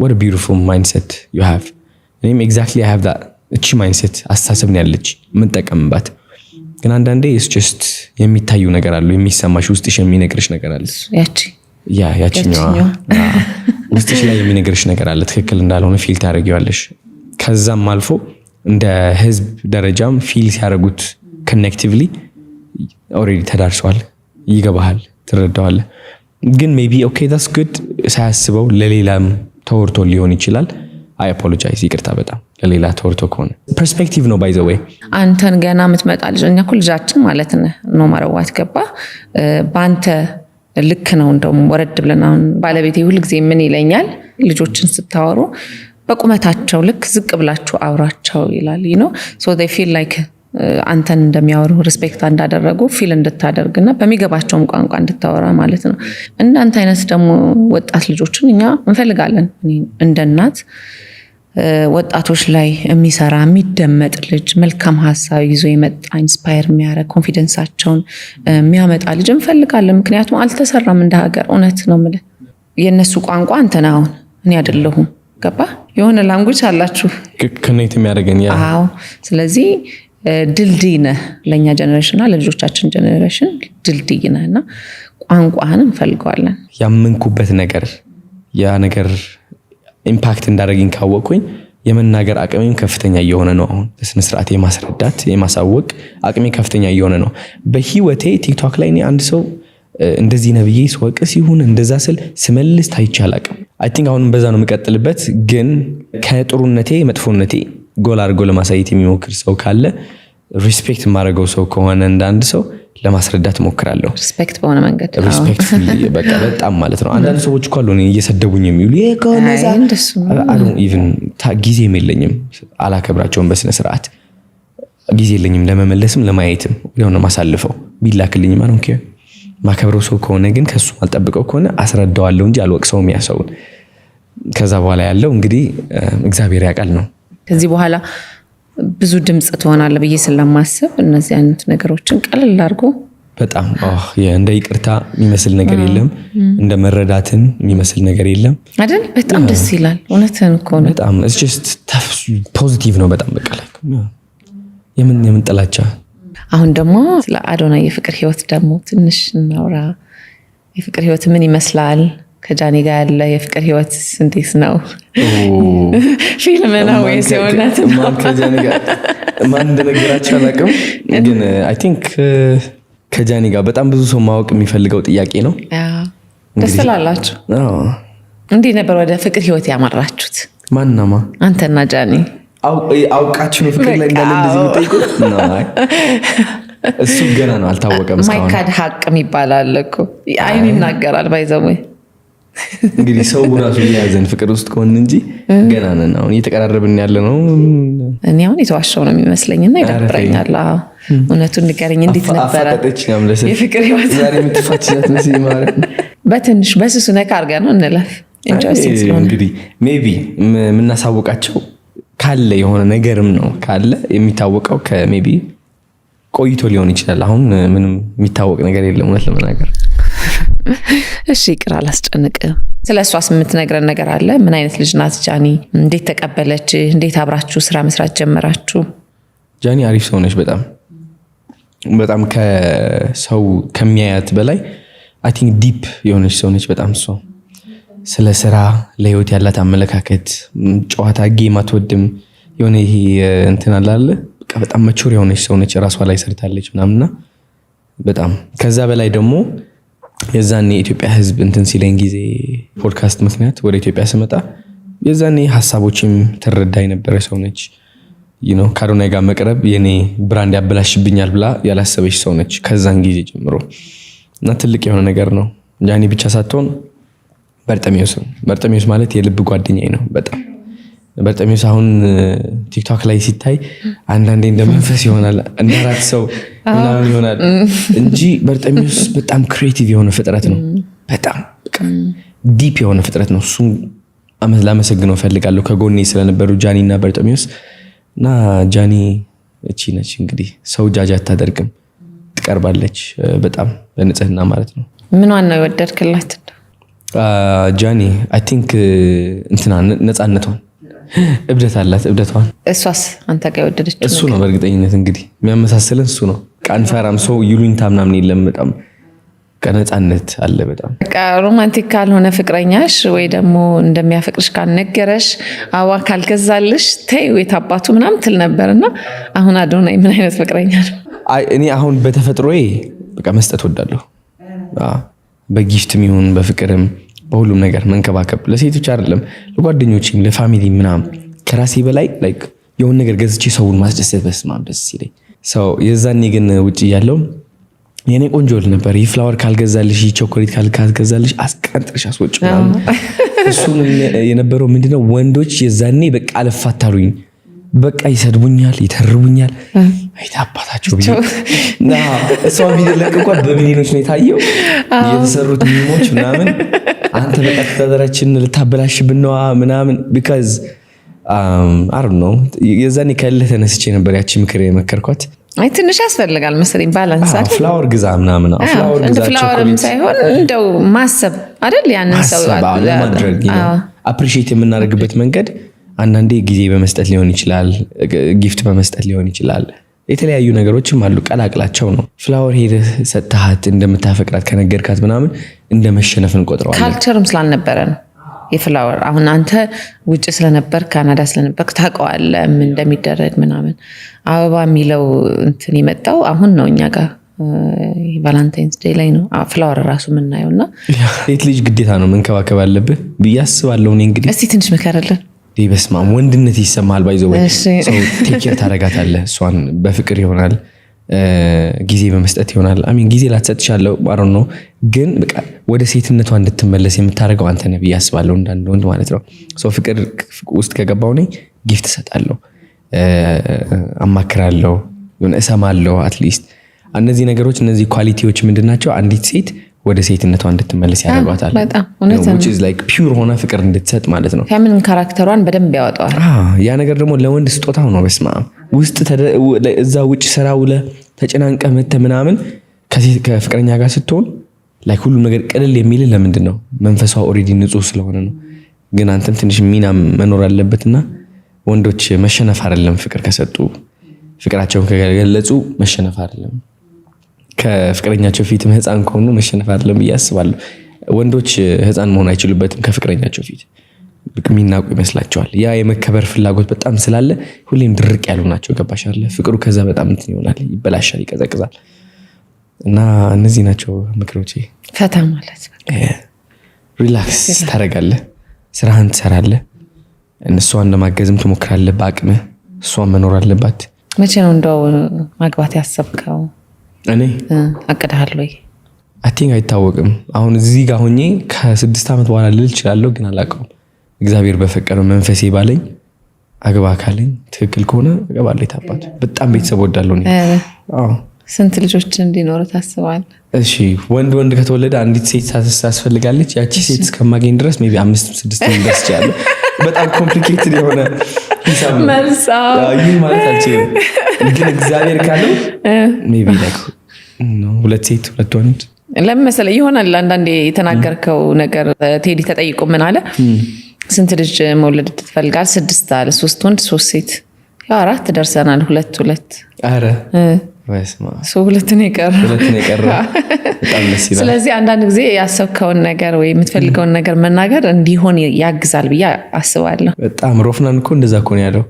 what a beautiful mindset you have። እኔም exactly I have that። እቺ mindset አስተሳሰብ ነው ያለች የምንጠቀምባት። ግን አንዳንዴ it's just የሚታዩ ነገር አሉ፣ የሚሰማሽ ውስጥሽ የሚነግርሽ ነገር አለ። ያቺ ያ ያችኛዋ ውስጥሽ ላይ የሚነግርሽ ነገር አለ፣ ትክክል እንዳልሆነ feel ታደርጊዋለሽ። ከዛም አልፎ እንደ ህዝብ ደረጃም feel ሲያደርጉት collectively already ተዳርሰዋል፣ ይገባሃል፣ ትረዳዋለህ። ግን maybe okay, that's good፣ ሳያስበው ለሌላም ተወርቶ ሊሆን ይችላል። I apologize፣ ይቅርታ በጣም ለሌላ ተወርቶ ከሆነ። Perspective ነው by the way። አንተን ገና የምትመጣ ልጅ፣ እኛ እኮ ልጃችን ማለት ነህ፣ no matter what፣ ገባ? በአንተ ልክ ነው። እንደውም ወረድ ብለን አሁን ባለቤቴ ሁልጊዜ ምን ይለኛል፣ ልጆችን ስታወሩ በቁመታቸው ልክ ዝቅ ብላችሁ አውራቸው ይላል። So they feel like አንተን እንደሚያወሩ፣ respect እንዳደረጉ feel እንድታደርግና በሚገባቸውም ቋንቋ እንድታወራ ማለት ነው። እንዳንተ አይነት ደግሞ ወጣት ልጆችን እኛ እንፈልጋለን። እንደ እናት ወጣቶች ላይ የሚሰራ፣ የሚደመጥ ልጅ፣ መልካም ሀሳብ ይዞ የመጣ፣ inspire የሚያደርግ፣ confidence ኣቸውን የሚያመጣ ልጅ እንፈልጋለን። ምክንያቱም አልተሰራም እንደ ሀገር። እውነት ነው የምልህ፣ የእነሱ ቋንቋ አንተ ነህ አሁን፣ እኔ አይደለሁም። ገባ? የሆነ language አላችሁ connect የሚያደርገን yeah። አዎ። ስለዚህ ድልድይ ነህ ለእኛ generation እና ለልጆቻችን generation ድልድይ ነህ እና ቋንቋህን እንፈልገዋለን። ያመንኩበት ነገር ያ ነገር impact እንዳደረገኝ ካወቅኩኝ የመናገር አቅሜም ከፍተኛ እየሆነ ነው። አሁን በስነ ስርዓት የማስረዳት፣ የማሳወቅ አቅሜ ከፍተኛ እየሆነ ነው። በህይወቴ ቲክቶክ ላይ እኔ አንድ ሰው እንደዚህ ነብዬ ስወቅስ ይሁን እንደዛ ስል ስመልስ ታይቼ አላቅም። I think አሁንም በዛ ነው የምቀጥልበት። ግን ከጥሩነቴ መጥፎነቴ ጎል አድርጎ ለማሳየት የሚሞክር ሰው ካለ፣ respect የማደርገው ሰው ከሆነ፣ እንደ አንድ ሰው ለማስረዳት እሞክራለሁ። Respect በሆነ መንገድ። Respectfully በቃ በጣም ማለት ነው። አንዳንድ ሰዎች እኮ አሉ እኔን እየሰደቡኝ የሚውሉ። ይሄ ከሆነ አይ፣ እንደሱ even ጊዜም የለኝም፣ አላከብራቸውም በስነ ስርዓት፣ ጊዜ የለኝም ለመመለስም ለማየትም፣ ወዲያው ነው ማሳልፈው። ቢላክልኝም I don't care። ማከብረው ሰው ከሆነ ግን፣ ከሱ አልጠብቀው ከሆነ አስረዳዋለሁ እንጂ አልወቅሰውም ያ ሰውን። ከዛ በኋላ ያለው እንግዲህ እግዚአብሔር ያውቃል ነው። ከዚህ በኋላ ብዙ ድምፅ ትሆናለህ ብዬ ስለማስብ እነዚህ አይነት ነገሮችን ቀለል አድርጎ በጣም እንደ ይቅርታ የሚመስል ነገር የለም። እንደ መረዳትን የሚመስል ነገር የለም። አይደል? በጣም ደስ ይላል። እውነትህን እኮ ነው። በጣም just positive ነው። በጣም በቃ like የምን ጥላቻ። አሁን ደግሞ ስለ አዶናይ የፍቅር ህይወት ደግሞ ትንሽ እናውራ። የፍቅር ህይወት ምን ይመስላል? ከጃኒ ጋር ያለ የፍቅር ህይወት እንዴት ነው? ፊልም ነው ወይስ የእውነት ነው? ማን ከጃኒ ጋር፣ ማን እንደነገራቸው አላውቅም፣ ግን I think ከጃኒ ጋር በጣም ብዙ ሰው ማወቅ የሚፈልገው ጥያቄ ነው። ደስ ትላላችሁ። እንዴት ነበር ወደ ፍቅር ህይወት ያመራችሁት? ማናማ? አንተና ጃኒ። አውቃችሁ ነው ፍቅር ላይ እንዳለ እንደዚህ የምጠይቁት? እሱ ገና ነው፣ አልታወቀም እስካሁን። ማይካድ ሀቅ የሚባል አለ እኮ፣ አይን ይናገራል by the way። እንግዲህ ሰው ራሱ የያዘን ፍቅር ውስጥ ከሆን እንጂ ገና ነን። አሁን እየተቀራረብን ያለ ነው። እኔ አሁን የተዋሸው ነው የሚመስለኝ እና ይደብረኛል። አዎ፣ እውነቱን ንገረኝ፣ እንዴት ነበረ የፍቅር ህይወት? ዛሬ የምትፋችናት መስሎኝ ማለት ነው። በትንሽ በስሱ ነካ አድርገን ነው እንለፍ። Interesting ስለሆነ። እንግዲህ maybe የምናሳውቃቸው ካለ፣ የሆነ ነገርም ነው ካለ፣ የሚታወቀው ከ maybe ቆይቶ ሊሆን ይችላል። አሁን ምንም የሚታወቅ ነገር የለም እውነት ለመናገር። እሺ፣ ይቅር፣ አላስጨንቅም። ስለ እሷስ የምትነግረን ነገር አለ? ምን አይነት ልጅ ናት ጃኒ? እንዴት ተቀበለች? እንዴት አብራችሁ ስራ መስራት ጀመራችሁ? ጃኒ አሪፍ ሰው ነች። በጣም በጣም ከሰው ከሚያያት በላይ I think deep የሆነች ሰው ነች። በጣም እሷ ስለ ስራ፣ ለህይወት ያላት አመለካከት፣ ጨዋታ game አትወድም። የሆነ ይሄ እንትን አለ፣ በቃ በጣም mature የሆነች ሰው ነች። ራሷ ላይ ሰርታለች ምናምንና በጣም ከዛ በላይ ደግሞ የዛኔ የኢትዮጵያ ህዝብ እንትን ሲለኝ ጊዜ፣ ፖድካስት ምክንያት ወደ ኢትዮጵያ ስመጣ የዛኔ ሀሳቦችም ትረዳ የነበረ ሰው ነች። ከአዶናይ ጋር መቅረብ የኔ brand ያበላሽብኛል ብላ ያላሰበች ሰው ነች ከዛን ጊዜ ጀምሮ እና ትልቅ የሆነ ነገር ነው። ጃኒ ብቻ ሳትሆን በርጠሚዮስ፣ በርጠሚዮስ ማለት የልብ ጓደኛዬ ነው። በጣም በርጠሚዮስ አሁን ቲክቶክ ላይ ሲታይ አንዳንዴ እንደ መንፈስ ይሆናል፣ እንደ አራት ሰው ምናምን ይሆናል እንጂ በርጠሚዮስ በጣም creative የሆነ ፍጥረት ነው። በጣም deep የሆነ ፍጥረት ነው። እሱም ላመሰግነው እፈልጋለሁ ከጎኔ ስለነበሩ ጃኒ እና በርጠሚዮስ። እና ጃኒ እቺ ነች እንግዲህ፣ ሰው ጃጅ አታደርግም። ትቀርባለች በጣም በንጽህና ማለት ነው። ምኗን ነው የወደድክላት? ጃኒ I think እንትና ነፃነቷን፣ እብደት አላት፣ እብደቷን። እሷስ አንተ ጋር የወደደችው? እሱ ነው በእርግጠኝነት እንግዲህ የሚያመሳስለን እሱ ነው። አንፈራም፣ ሰው ይሉኝታ ምናምን የለም። በጣም ነፃነት አለ በጣም። በቃ romantic ካልሆነ ፍቅረኛሽ ወይ ደግሞ እንደሚያፈቅርሽ ካልነገረሽ፣ አበባ ካልገዛልሽ ተይው የታባቱ ምናምን ትል ነበር። እና አሁን አዶናይ ምን አይነት ፍቅረኛ ነው? አይ እኔ አሁን በተፈጥሮዬ በቃ መስጠት ወዳለሁ። በ gift ም ይሁን በፍቅርም በሁሉም ነገር መንከባከብ፣ ለሴቶች አይደለም ለጓደኞችም ለ family ምናምን ከራሴ በላይ like የሆነ ነገር ገዝቼ ሰውን ማስደሰት በስመ አብ ደስ ይለኝ። So የዛኔ ግን ውጭ እያለሁ የኔ ቆንጆ ል ነበር፣ ይህ flower ካልገዛልሽ፣ ይህ ቾኮሌት ካልገዛልሽ አስቀንጥርሽ አስወጭ ምናምን። እሱም የነበረው ምንድነው፣ ወንዶች የዛኔ በቃ አልፋታሉኝ፣ በቃ ይሰድቡኛል፣ ይተርቡኛል። አይታ አባታቸው ብዬ እሷን ቪዲዮ ለቅ እንኳን በሚሊዮኖች ነው የታየው የተሰሩት meme ኦች ምናምን። አንተ በቃ ትዳራችን ልታበላሽብን ነዋ ምናምን፣ because I don't know፣ የዛኔ ከእልህ ተነስቼ ነበር ያቺ ምክር የመከርኳት። አይ ትንሽ ያስፈልጋል መሰለኝ balance አይደል? Flower ግዛ ምናምን፣ flower እንደ ግዛ፣ flower ም ቾኮሌት። ሳይሆን እንደው ማሰብ አይደል ያንን ሰው። ማሰብ፣ አዎ፣ ለማድረግ appreciate የምናደርግበት መንገድ አንዳንዴ ጊዜ በመስጠት ሊሆን ይችላል፣ gift በመስጠት ሊሆን ይችላል። የተለያዩ ነገሮችም አሉ፣ ቀላቅላቸው ነው። Flower ሄደህ ሰጥተሃት እንደምታፈቅራት ከነገርካት ምናምን እንደ መሸነፍ እንቆጥረዋለን። Culture ም ስላልነበረ ነው የ flower። አሁን አንተ ውጭ ስለነበር፣ ካናዳ ስለነበር ታውቀዋለህ ምን እንደሚደረግ ምናምን። አበባ የሚለው እንትን የመጣው አሁን ነው፣ እኛ ጋር Valentine's Day ላይ ነው flower ራሱ የምናየው እና ሴት ልጅ ግዴታ ነው መንከባከብ አለብህ ብዬ አስባለሁ። እኔ እንግዲህ እስቲ ትንሽ ምከርልን። በስመ አብ ወንድነት ይሰማሃል። By the way take care ታደርጋታለህ። እሷን በፍቅር ይሆናል፣ ጊዜ በመስጠት ይሆናል። I mean ጊዜ ላትሰጥ ትችላለህ ነው፣ ግን በቃ ወደ ሴትነቷ እንድትመለስ የምታደርገው አንተ ነህ ብዬ አስባለሁ። እንዳንድ ወንድ ማለት ነው። So ፍቅር ውስጥ ከገባው እኔ gift እሰጣለሁ፣ አማክራለሁ፣ እሰማለሁ። At least እነዚህ ነገሮች፣ እነዚህ quality ዎች ምንድን ናቸው? አንዲት ሴት ወደ ሴትነቷ እንድትመለስ ያደርጓታል። በጣም እውነት ነው። Pure ሆነ ፍቅር እንድትሰጥ ማለት ነው። Feminine character ሯን በደንብ ያወጣዋል። ያ ነገር ደግሞ ለወንድ ስጦታው ነው። በስመ አብ ውስጥ እዛ ውጭ ስራ ውለ ተጨናንቀ መተህ ምናምን ከፍቅረኛ ጋር ስትሆን like ሁሉም ነገር ቅልል የሚል ለምንድን ነው? መንፈሷ already ንጹህ ስለሆነ ነው። ግን አንተም ትንሽ ሚና መኖር አለበትና ወንዶች መሸነፍ አይደለም፣ ፍቅር ከሰጡ፣ ፍቅራቸውን ከገለጹ መሸነፍ አይደለም። ከፍቅረኛቸው ፊትም ህፃን ከሆኑ መሸነፍ አይደለም ብዬ አስባለሁ። ወንዶች ህፃን መሆን አይችሉበትም፣ ከፍቅረኛቸው ፊት የሚናቁ ይመስላቸዋል። ያ የመከበር ፍላጎት በጣም ስላለ ሁሌም ድርቅ ያሉ ናቸው። ገባሽ አይደለ? ፍቅሩ ከዛ በጣም እንትን ይሆናል፣ ይበላሻል፣ ይቀዘቅዛል። እና እነዚህ ናቸው ምክሮቼ። ፈታ ማለት። Relax ታደርጋለህ፣ ስራህን ትሰራለህ፣ እሷን ለማገዝም ትሞክራለህ በአቅምህ። እሷን መኖር አለባት። መቼ ነው እንደው ማግባት ያሰብከው? እኔ አቅድሃል ወይ? I think አይታወቅም። አሁን እዚህ ጋር ሆኜ ከ6 ዓመት በኋላ ልል እችላለሁ፣ ግን አላውቀውም። እግዚአብሔር በፈቀደው፣ መንፈሴ ባለኝ፣ አግባ ካለኝ፣ ትክክል ከሆነ አገባለሁ። የታባቱ በጣም ቤተሰብ ወዳለሁ እኔ። አዎ። ስንት ልጆች እንዲኖሩ ታስባለህ? እሺ ወንድ ወንድ ከተወለደ አንዲት ሴት ታስፈልጋለች። ያቺ ሴት እስከማገኝ ድረስ maybe አምስት ስድስት ደርስ ይችላለሁ። በጣም complicated የሆነ ሂሳብ ነው። መልስ አዎ። ይህ ማለት አልችልም፣ ግን እግዚአብሔር ካለው maybe like ሁለት ሴት ሁለት ወንድ። ለምን መሰለህ ይሆናል አንዳንዴ የተናገርከው ነገር። ቴዲ ተጠይቆ ምን አለ? ስንት ልጅ መውለድ ትፈልጋል? ስድስት አለ። ሶስት ወንድ ሶስት ሴት። ያው አራት ደርሰናል። ሁለት ሁለት። ኧረ በስመ አብ። So ሁለት ነው የቀረው። ሁለት ነው የቀረው። በጣም ደስ ይላል። ስለዚህ አንዳንድ ጊዜ ያሰብከውን ነገር ወይ የምትፈልገውን ነገር መናገር እንዲሆን ያግዛል ብዬ አስባለሁ። በጣም ሮፍናን እኮ እንደዛ እኮ ነው ያለው።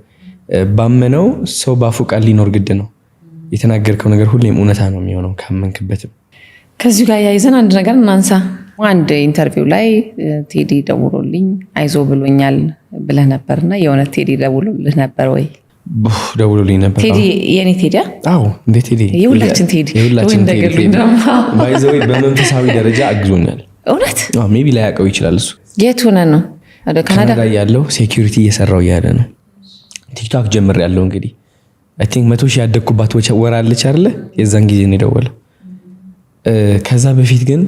ባመነው ሰው ባፉ ቃል ሊኖር ግድ ነው። የተናገርከው ነገር ሁሌም እውነታ ነው የሚሆነው ካመንክበትም። ከዚሁ ጋር ያይዘን አንድ ነገር እናንሳ። አንድ interview ላይ ቴዲ ደውሎልኝ አይዞ ብሎኛል ብለህ ነበር እና የእውነት ቴዲ ደውሎልህ ነበር ወይ? ቡፍ፣ ደውሎልኝ ነበር። ቴዲ የኔ ቴዲ? አዎ እንዴ ቴዲ። የሁላችን ቴዲ። የሁላችን ወይ ቴዲ። እንደገሉ ቴዲ ደግሞ። By the way በመንፈሳዊ ደረጃ አግዞኛል። እውነት? Maybe ላያውቀው ይችላል እሱ። የት ሆነ ነው? ወደ ካናዳ? ካናዳ ያለው security እየሰራው እያለ ነው። ቲክቶክ ጀምር ያለው እንግዲህ I think 100,000 ያደግኩባት ወር አለች አይደለ? የዛን ጊዜ ነው የደወለው። ከዛ በፊት ግን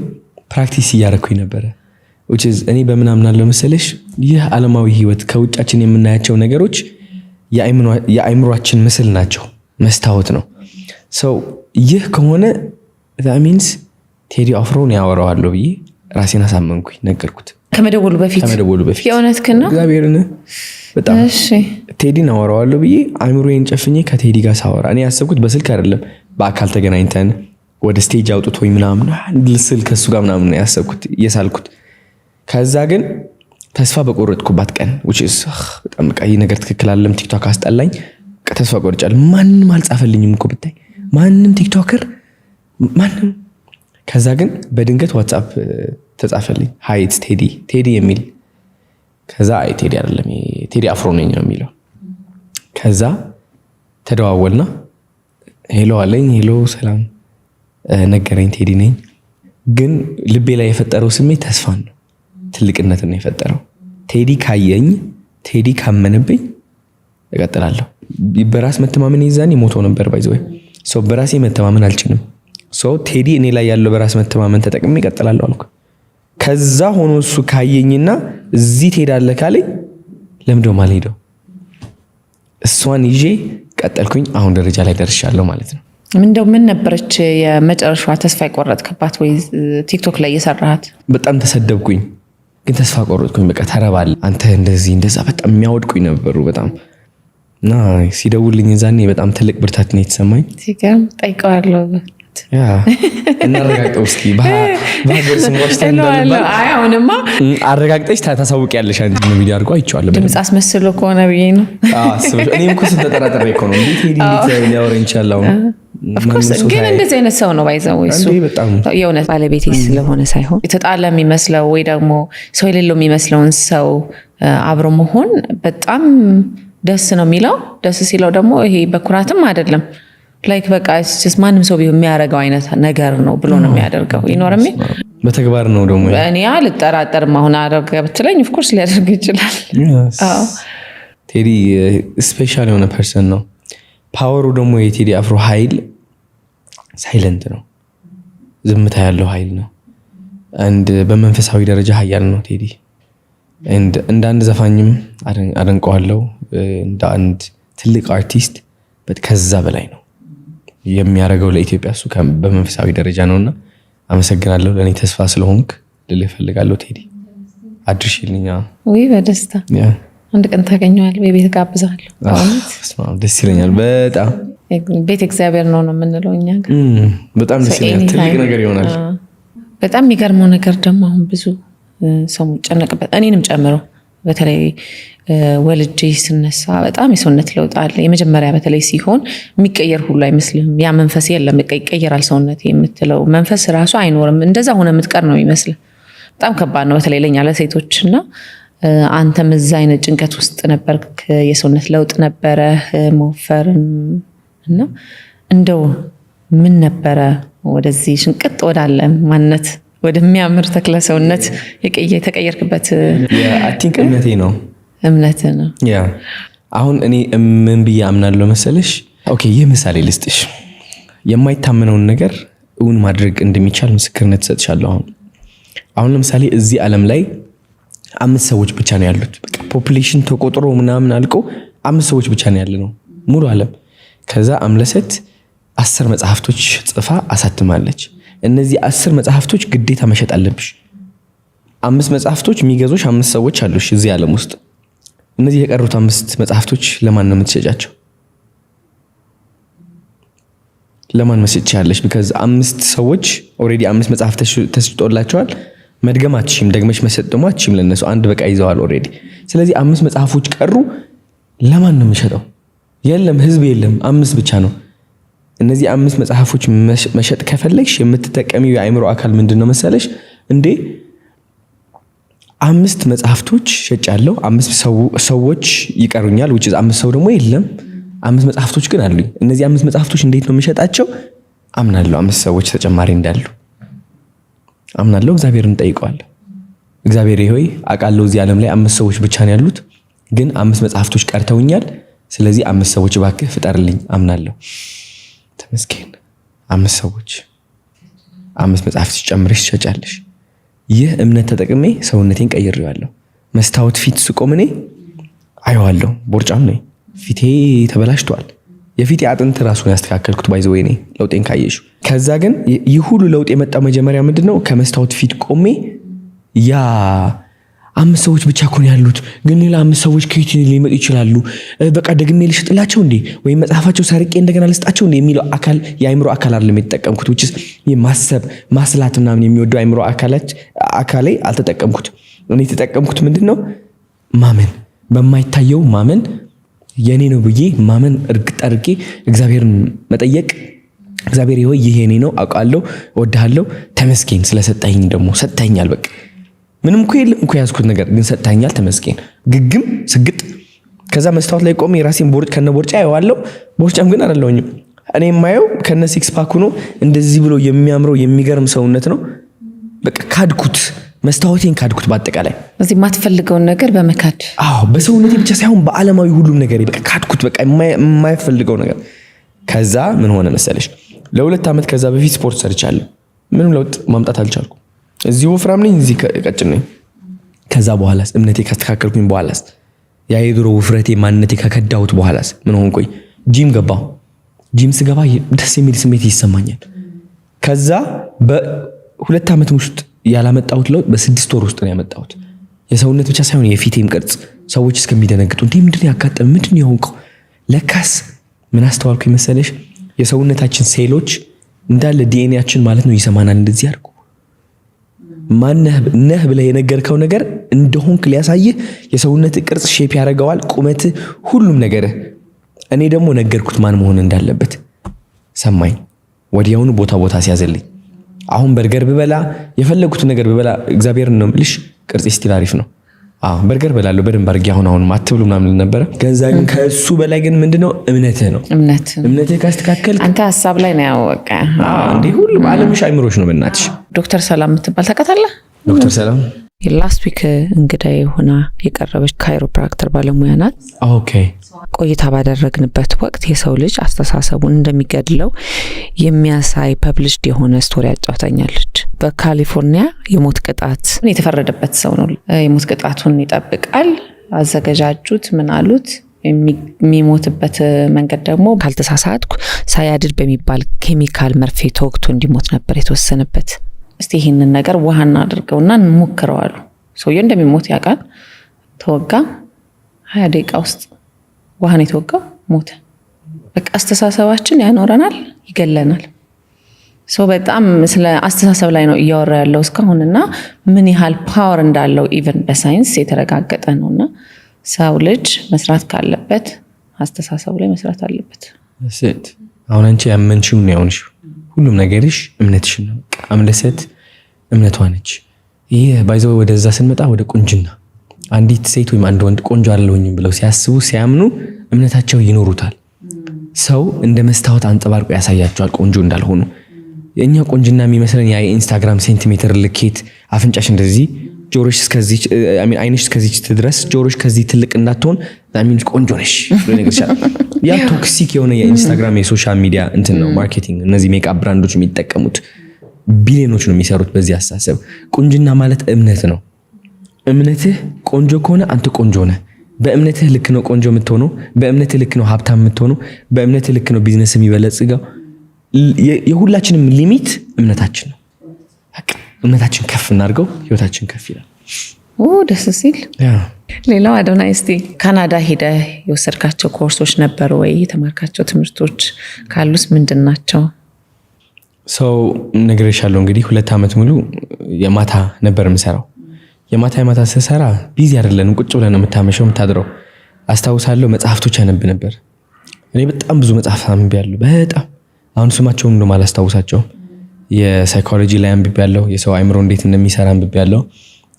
practice እያደረኩኝ ነበረ። Which is እኔ በምን አምናለሁ መሰለሽ? ይህ ዓለማዊ ህይወት ከውጫችን የምናያቸው ነገሮች የአእምሯችን ምስል ናቸው፣ መስታወት ነው። So ይህ ከሆነ Means ቴዲ አፍሮን ያወራዋለሁ ብዬ ራሴን አሳመንኩኝ፣ ነገርኩት። ከመደወሉ በፊት? ከመደወሉ በፊት። የእውነትህን ነው? እግዚአብሔርን፣ በጣም። ቴዲን አወራዋለሁ ብዬ አይምሮዬን ጨፍኜ ከቴዲ ጋር ሳወራ እኔ ያሰብኩት በስልክ አይደለም፣ በአካል ተገናኝተን ወደ stage አውጥቶኝ ምናምን ስል ከሱ ጋር ምናምን ነው ያሰብኩት እየሳልኩት። ከዛ ግን ተስፋ በቆረጥኩባት ቀን፣ which is በጣም በቃ ይህ ነገር ትክክል አይደለም፣ ቲክቶክ አስጠላኝ፣ በቃ ተስፋ ቆርጫለሁ። ማንም አልጻፈልኝም እኮ ብታይ፣ ማንም TikToker ማንም። ከዛ ግን በድንገት WhatsApp ተጻፈልኝ፣ "Hi, it's ቴዲ፣ ቴዲ" የሚል። ከዛ አይ ቴዲ አይደለም፣ ቴዲ አፍሮ ነኝ ነው የሚለው። ከዛ ተደዋወልና hello አለኝ። Hello፣ ሰላም ነገረኝ። ቴዲ ነኝ። ግን ልቤ ላይ የፈጠረው ስሜት ተስፋን ነው፣ ትልቅነትን ነው የፈጠረው። ቴዲ ካየኝ፣ ቴዲ ካመነብኝ እቀጥላለሁ። በራስ መተማመን የዛኔ ሞቶ ነበር። By the way, so በራሴ መተማመን አልችልም። So ቴዲ እኔ ላይ ያለው በራስ መተማመን ተጠቅሜ እቀጥላለሁ አልኩ። ከዛ ሆኖ እሱ ካየኝና እዚህ ትሄዳለህ ካለኝ ለምንድነው የማልሄደው? እሷን ይዤ ቀጠልኩኝ። አሁን ደረጃ ላይ ደርሻለሁ ማለት ነው። እንደው ምን ነበረች የመጨረሻዋ ተስፋ የቆረጥክባት ወይ ቲክቶክ ላይ የሰራሃት? በጣም ተሰደብኩኝ፣ ግን ተስፋ ቆረጥኩኝ። በቃ ተረባል አንተ እንደዚህ እንደዛ በጣም የሚያወድቁኝ ነበሩ በጣም። እና ሲደውልኝ ዛኔ በጣም ትልቅ ብርታት ነው የተሰማኝ። ሲገርም፣ ጠይቀዋለሁ። Yeah፣ እናረጋግጠው እስኪ፣ በሀገር ስም ዋሽተህ እንዳልባል። አይ አሁንማ አረጋግጠሽ ታሳውቂያለሽ። አንቺ ቪዲዮ አድርጎ አይቼዋለሁ። ድምፅ አስመስሎ ከሆነ ብዬ ነው። እኔም እኮ ስንት ተጠራጥሬ እኮ ነው። እንዴት ቴዲ እንዴት ሊያወራኝ ይችላል? አሁን Of course፣ ግን እንደዚህ አይነት ሰው ነው by the way እሱ። በጣም። የእውነት ባለቤቴ ስለሆነ ሳይሆን የተጣለ የሚመስለው ወይ ደግሞ ሰው የሌለው የሚመስለውን ሰው አብሮ መሆን በጣም ደስ ነው የሚለው። ደስ ሲለው ደግሞ ይሄ በኩራትም አይደለም፣ like በቃ ማንም ሰው ቢሆን የሚያደርገው አይነት ነገር ነው ብሎ ነው የሚያደርገው። ይኖርም በተግባር ነው ደግሞ። እኔ አልጠራጠርም። አሁን አደርገ ብትለኝ of course ሊያደርግ ይችላል። ቴዲ special የሆነ person ነው። Power ኡ ደግሞ የቴዲ አፍሮ ኃይል silent ነው፣ ዝምታ ያለው ኃይል ነው። And በመንፈሳዊ ደረጃ ኃያል ነው ቴዲ። እንደ አንድ ዘፋኝም አደንቀዋለሁ፣ እንደ አንድ ትልቅ አርቲስት፣ ከዛ በላይ ነው የሚያደርገው ለኢትዮጵያ እሱ በመንፈሳዊ ደረጃ ነውና አመሰግናለሁ። ለእኔ ተስፋ ስለሆንክ ልልህ እፈልጋለሁ። ቴዲ አድርሽልኛ። ውይ በደስታ፣ አንድ ቀን ታገኘዋለህ። ወይ ቤት ጋብዛለሁ። ደስ ይለኛል በጣም። ቤት እግዚአብሔር ነው ነው የምንለው እኛ ጋር። በጣም ደስ ይለኛል። ትልቅ ነገር ይሆናል። በጣም የሚገርመው ነገር ደግሞ አሁን ብዙ ሰው የሚጨነቅበት፣ እኔንም ጨምሮ፣ በተለይ ወልጄ ስነሳ በጣም የሰውነት ለውጥ አለ። የመጀመሪያ በተለይ ሲሆን የሚቀየር ሁሉ አይመስልህም። ያ መንፈስ የለም፣ ይቀየራል ሰውነት የምትለው መንፈስ ራሱ አይኖርም። እንደዛ ሆነ የምትቀር ነው የሚመስልህ። በጣም ከባድ ነው በተለይ ለኛ ለሴቶች። እና አንተም እዛ አይነት ጭንቀት ውስጥ ነበርክ። የሰውነት ለውጥ ነበረ፣ መወፈርም። እና እንደው ምን ነበረ ወደዚህ ሽንቅጥ ወዳለ ማንነት፣ ወደሚያምር ተክለ ሰውነት የተቀየርክበት? I think እምነቴ ነው። እምነት ነው። Yeah፣ አሁን እኔ ምን ብዬ አምናለሁ መሰለሽ? Okay፣ ይህ ምሳሌ ልስጥሽ። የማይታመነውን ነገር እውን ማድረግ እንደሚቻል ምስክርነት እሰጥሻለሁ። አሁን ለምሳሌ እዚህ ዓለም ላይ አምስት ሰዎች ብቻ ነው ያሉት። በቃ population ተቆጥሮ ምናምን አልቆ አምስት ሰዎች ብቻ ነው ያለ ነው ሙሉ ዓለም። ከዛ አምለሰት 10 መጽሐፍቶች ጽፋ አሳትማለች። እነዚህ 10 መጽሐፍቶች ግዴታ መሸጥ አለብሽ። አምስት መጽሐፍቶች የሚገዙሽ አምስት ሰዎች አሉሽ እዚህ ዓለም ውስጥ። እነዚህ የቀሩት አምስት መጽሐፍቶች ለማን ነው የምትሸጫቸው? ለማን መሸጥ ትችያለሽ? Because አምስት ሰዎች already አምስት መጽሐፍ ተሽጦላቸዋል። መድገም አትችይም። ደግመሽ መሸጥ ደግሞ አትችይም ለነሱ፣ አንድ በቃ ይዘዋል already። ስለዚህ አምስት መጽሐፎች ቀሩ። ለማን ነው የሚሸጠው? የለም፣ ህዝብ የለም፣ አምስት ብቻ ነው። እነዚህ አምስት መጽሐፎች መሸጥ ከፈለግሽ የምትጠቀሚው የአእምሮ አካል ምንድን ነው መሰለሽ? እንዴ አምስት መጽሐፍቶች ሸጫለሁ፣ አምስት ሰዎች ይቀሩኛል። Which አምስት ሰው ደግሞ የለም። አምስት መጽሐፍቶች ግን አሉኝ። እነዚህ አምስት መጽሐፍቶች እንዴት ነው የምሸጣቸው? አምናለሁ አምስት ሰዎች ተጨማሪ እንዳሉ አምናለሁ። እግዚአብሔርን ጠይቀዋለሁ። እግዚአብሔር ሆይ፣ አውቃለሁ እዚህ ዓለም ላይ አምስት ሰዎች ብቻ ነው ያሉት፣ ግን አምስት መጽሐፍቶች ቀርተውኛል። ስለዚህ አምስት ሰዎች እባክህ ፍጠርልኝ። አምናለሁ። ተመስገን። አምስት ሰዎች፣ አምስት መጽሐፍት ጨምረሽ ትሸጫለሽ። ይህ እምነት ተጠቅሜ ሰውነቴን ቀይሬዋለሁ። መስታወት ፊት ስቆም እኔ አየዋለሁ። ቦርጫም ነኝ፣ ፊቴ ተበላሽቷል። የፊቴ አጥንት ራሱን ያስተካከልኩት by the way እኔ ለውጤን ካየሽው። ከዛ ግን ይህ ሁሉ ለውጥ የመጣው መጀመሪያ ምንድን ነው? ከመስታወት ፊት ቆሜ ያ አምስት ሰዎች ብቻ እኮ ነው ያሉት፣ ግን ሌላ አምስት ሰዎች ከየት ሊመጡ ይችላሉ? በቃ ደግሜ ልሽጥላቸው እንዴ ወይም መጽሐፋቸው ሰርቄ እንደገና ልስጣቸው እንዴ የሚለው አካል፣ የአይምሮ አካል አይደለም የተጠቀምኩት። which is ማሰብ፣ ማስላት ምናምን የሚወደው አይምሮ አካሌ አልተጠቀምኩት። እኔ የተጠቀምኩት ምንድን ነው? ማመን፣ በማይታየው ማመን፣ የኔ ነው ብዬ ማመን፣ እርግጥ አድርጌ እግዚአብሔርን መጠየቅ። እግዚአብሔር ሆይ፣ ይህ የኔ ነው አውቃለሁ፣ እወድሃለሁ፣ ተመስገን ስለሰጠኸኝ። ደግሞ ሰጥተኸኛል። በቃ ምንም እኮ የለም እኮ የያዝኩት ነገር፣ ግን ሰጥተኸኛል፣ ተመስገን። ግግም ስግጥ። ከዛ መስታወት ላይ ቆሜ የራሴን ቦርጭ ከነ ቦርጬ አየዋለሁ። ቦርጫም ግን አይደለሁኝም። እኔ የማየው ከነ six pack ሆኖ እንደዚህ ብሎ የሚያምረው የሚገርም ሰውነት ነው። በቃ ካድኩት፣ መስታወቴን ካድኩት በአጠቃላይ። እዚህ የማትፈልገውን ነገር በመካድ። አዎ፣ በሰውነቴ ብቻ ሳይሆን በዓለማዊ ሁሉም ነገር በቃ ካድኩት። በቃ የማይፈልገው ነገር። ከዛ ምን ሆነ መሰለሽ? ለ2 ዓመት ከዛ በፊት ስፖርት ሰርቻለሁ። ምንም ለውጥ ማምጣት አልቻልኩም። እዚህ ወፍራም ነኝ፣ እዚህ ቀጭን ነኝ። ከዛ በኋላስ፣ እምነቴ ካስተካከልኩኝ በኋላስ፣ ያ የድሮ ውፍረቴ ማንነቴ ከከዳሁት በኋላስ ምን ሆንኩኝ? ጂም ገባሁ። ጂም ስገባ ደስ የሚል ስሜት ይሰማኛል። ከዛ በ2 ዓመት ውስጥ ያላመጣሁት ለውጥ በ6 ወር ውስጥ ነው ያመጣሁት። የሰውነት ብቻ ሳይሆን የፊቴም ቅርጽ፣ ሰዎች እስከሚደነግጡ፣ እንዲህ ምንድን ያጋጠመ፣ ምንድን የሆንከው? ለካስ ምን አስተዋልኩ መሰለሽ? የሰውነታችን ሴሎች እንዳለ ዲኤንኤያችን ማለት ነው ይሰማናል። እንደዚህ አድርጎ ማነህ ነህ ብለህ የነገርከው ነገር እንደሆንክ ሊያሳይህ የሰውነት ቅርጽ shape ያደርገዋል፣ ቁመት፣ ሁሉም ነገርህ። እኔ ደግሞ ነገርኩት ማን መሆን እንዳለበት፣ ሰማኝ። ወዲያውኑ ቦታ ቦታ ሲያዘልኝ አሁን በርገር ብበላ፣ የፈለጉት ነገር ብበላ፣ እግዚአብሔርን ነው የምልሽ፣ ቅርጽ still አሪፍ ነው። አዎ፣ በርገር በላለሁ በደንብ አድርጌ። አሁን አሁን አትብሉ ምናምን ነበረ። ከዛ ግን ከእሱ በላይ ግን ምንድነው? እምነትህ ነው። እምነት። እምነትህ ካስተካከል አንተ ሀሳብ ላይ ነው ያው በቃ። እንዴ፣ ሁሉም አለምሽ አይምሮሽ ነው በእናትሽ። ዶክተር ሰላም የምትባል ታውቃታለህ? ዶክተር ሰላም? የ last week እንግዳ የሆና የቀረበች chiropractor ባለሙያ ናት። ቆይታ ባደረግንበት ወቅት የሰው ልጅ አስተሳሰቡን እንደሚገድለው የሚያሳይ published የሆነ story አጫውታኛለች። በካሊፎርኒያ የሞት ቅጣት የተፈረደበት ሰው ነው። የሞት ቅጣቱን ይጠብቃል። አዘገጃጁት፣ ምን አሉት። የሚሞትበት መንገድ ደግሞ ካልተሳሳትኩ cyanide በሚባል ኬሚካል መርፌ ተወግቶ እንዲሞት ነበር የተወሰነበት። እስቲ ይህንን ነገር ውሃ እናድርገውና እንሞክረው አሉ። ሰውየው እንደሚሞት ያውቃል። ተወጋ። 20 ደቂቃ ውስጥ ውሃን የተወጋው ሞተ። በቃ አስተሳሰባችን ያኖረናል፣ ይገለናል። ሰው በጣም ስለ አስተሳሰብ ላይ ነው እያወራ ያለው እስካሁን እና ምን ያህል power እንዳለው even በሳይንስ የተረጋገጠ ነው። እና ሰው ልጅ መስራት ካለበት አስተሳሰቡ ላይ መስራት አለበት። ሴት አሁን አንቺ ያመንሽውን ነው ያሆንሽው። ሁሉም ነገርሽ እምነትሽን ነው። በቃ አምለሰት እምነቷ ነች። ይህ by the way ወደዛ ስንመጣ ወደ ቁንጅና፣ አንዲት ሴት ወይም አንድ ወንድ ቆንጆ አለሁኝም ብለው ሲያስቡ፣ ሲያምኑ እምነታቸው ይኖሩታል። ሰው እንደ መስታወት አንጸባርቆ ያሳያቸዋል ቆንጆ እንዳልሆኑ። የእኛ ቆንጅና የሚመስለን ያ የኢንስታግራም ሴንቲሜትር ልኬት፣ አፍንጫሽ እንደዚህ፣ ጆሮሽ እስከዚህ፣ I mean አይንሽ እስከዚች ትድረስ፣ ጆሮሽ ከዚህ ትልቅ እንዳትሆን፣ I mean ቆንጆ ነሽ ብሎ ይነግርሻል። ያ toxic የሆነ የኢንስታግራም የ social media እንትን ነው፣ marketing። እነዚህ makeup brand ኦች የሚጠቀሙት ቢሊዮኖች ነው የሚሰሩት በዚህ አስተሳሰብ። ቁንጅና ማለት እምነት ነው። እምነትህ ቆንጆ ከሆነ አንተ ቆንጆ ነህ። በእምነትህ ልክ ነው ቆንጆ የምትሆነው። በእምነትህ ልክ ነው ሀብታም የምትሆነው። በእምነትህ ልክ ነው ቢዝነስ የሚበለጽገው። የሁላችንም limit እምነታችን ነው። በቃ እምነታችን ከፍ እናድርገው፣ ህይወታችን ከፍ ይላል። ደስ ሲል። ሌላው አዶናይ፣ እስቲ ካናዳ ሄደህ የወሰድካቸው ኮርሶች ነበሩ ወይ? የተማርካቸው ትምህርቶች ካሉስ ምንድን ናቸው? So ነግሬሻለሁ፣ እንግዲህ 2 ዓመት ሙሉ የማታ ነበር የምሰራው። የማታ የማታ ስሰራ busy አይደለንም፣ ቁጭ ብለን ነው የምታመሸው የምታድረው። አስታውሳለሁ መጽሐፍቶች አነብ ነበር። እኔ በጣም ብዙ መጽሐፍ አንብቤያለሁ። በጣም፣ አሁን ስማቸውን እንደውም አላስታውሳቸውም። የ psychology ላይ አንብቤያለሁ። የሰው አይምሮ እንዴት እንደሚሰራ አንብቤያለሁ።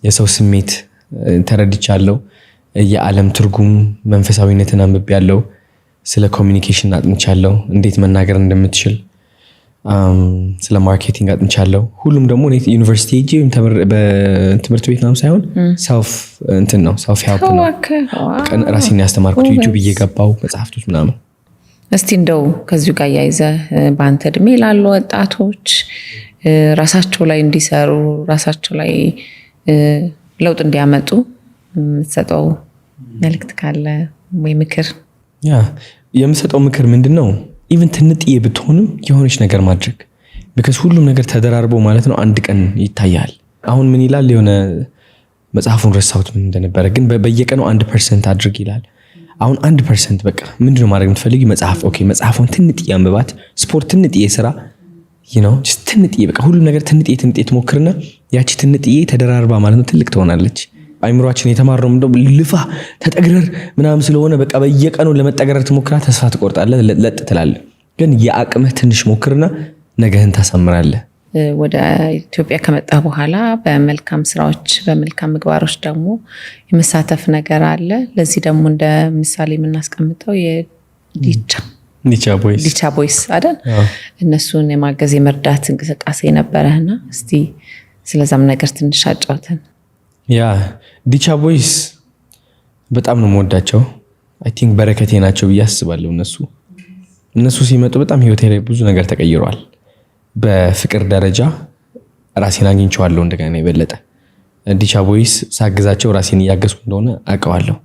የሰው ስሜት ተረድቻለሁ። የዓለም ትርጉም፣ መንፈሳዊነትን አንብቤያለሁ። ስለ communication አጥንቻለሁ፣ እንዴት መናገር እንደምትችል፣ ስለ marketing አጥንቻለሁ። ሁሉም ደግሞ እኔ ዩኒቨርሲቲ ሄጄ ወይም በትምህርት ቤት ምናምን ሳይሆን self እንትን ነው፣ self help ነው። ቀን ራሴን ያስተማርኩት ዩቲዩብ እየገባው መጽሐፍቶች ምናምን። እስቲ እንደው ከዚሁ ጋር እያይዘህ በአንተ እድሜ ላሉ ወጣቶች ራሳቸው ላይ እንዲሰሩ፣ ራሳቸው ላይ ለውጥ እንዲያመጡ የምትሰጠው መልእክት ካለ ወይ ምክር? Yeah. የምሰጠው ምክር ምንድን ነው? Even ትንጥዬ ብትሆንም የሆነች ነገር ማድረግ፣ because ሁሉም ነገር ተደራርቦ ማለት ነው አንድ ቀን ይታያል። አሁን ምን ይላል፣ የሆነ መጽሐፉን ረሳሁት ምን እንደነበረ፣ ግን በየቀኑ 1% አድርግ ይላል። አሁን 1% በቃ ምንድነው ማድረግ የምትፈልጊ? መጽሐፍ፣ okay፣ መጽሐፉን ትንጥዬ አንብባት፣ ስፖርት ትንጥዬ ስራ ነው፣ ትንጥዬ፣ በቃ ሁሉም ነገር ትንጥዬ ትንጥዬ ትሞክርና ያቺ ትንጥዬ ተደራርባ ማለት ነው ትልቅ ትሆናለች። አይምሯችን የተማርነው ምንድነው፣ ልፋ ተጠግረር ምናምን ስለሆነ በቃ በየቀኑ ለመጠግረር ትሞክራ፣ ተስፋ ትቆርጣለህ፣ ለጥ ትላለህ። ግን የአቅምህ ትንሽ ሞክርና ነገህን ታሳምራለህ። ወደ ኢትዮጵያ ከመጣ በኋላ በመልካም ስራዎች በመልካም ምግባሮች ደግሞ የመሳተፍ ነገር አለ። ለዚህ ደግሞ እንደ ምሳሌ የምናስቀምጠው የዲቻ ዲቻ ቦይስ። ዲቻ ቦይስ አይደል? እነሱን የማገዝ የመርዳት እንቅስቃሴ ነበረህና እስቲ ስለዛም ነገር ትንሽ አጫውተን። Yeah፣ ዲቻ ቦይስ በጣም ነው የምወዳቸው። I think በረከቴ ናቸው ብዬ አስባለሁ። እነሱ ሲመጡ በጣም ህይወቴ ላይ ብዙ ነገር ተቀይሯል። በፍቅር ደረጃ ራሴን አግኝቼዋለሁ እንደገና የበለጠ። ዲቻ ቦይስ ሳግዛቸው ራሴን እያገዝኩ እንደሆነ አውቀዋለሁ።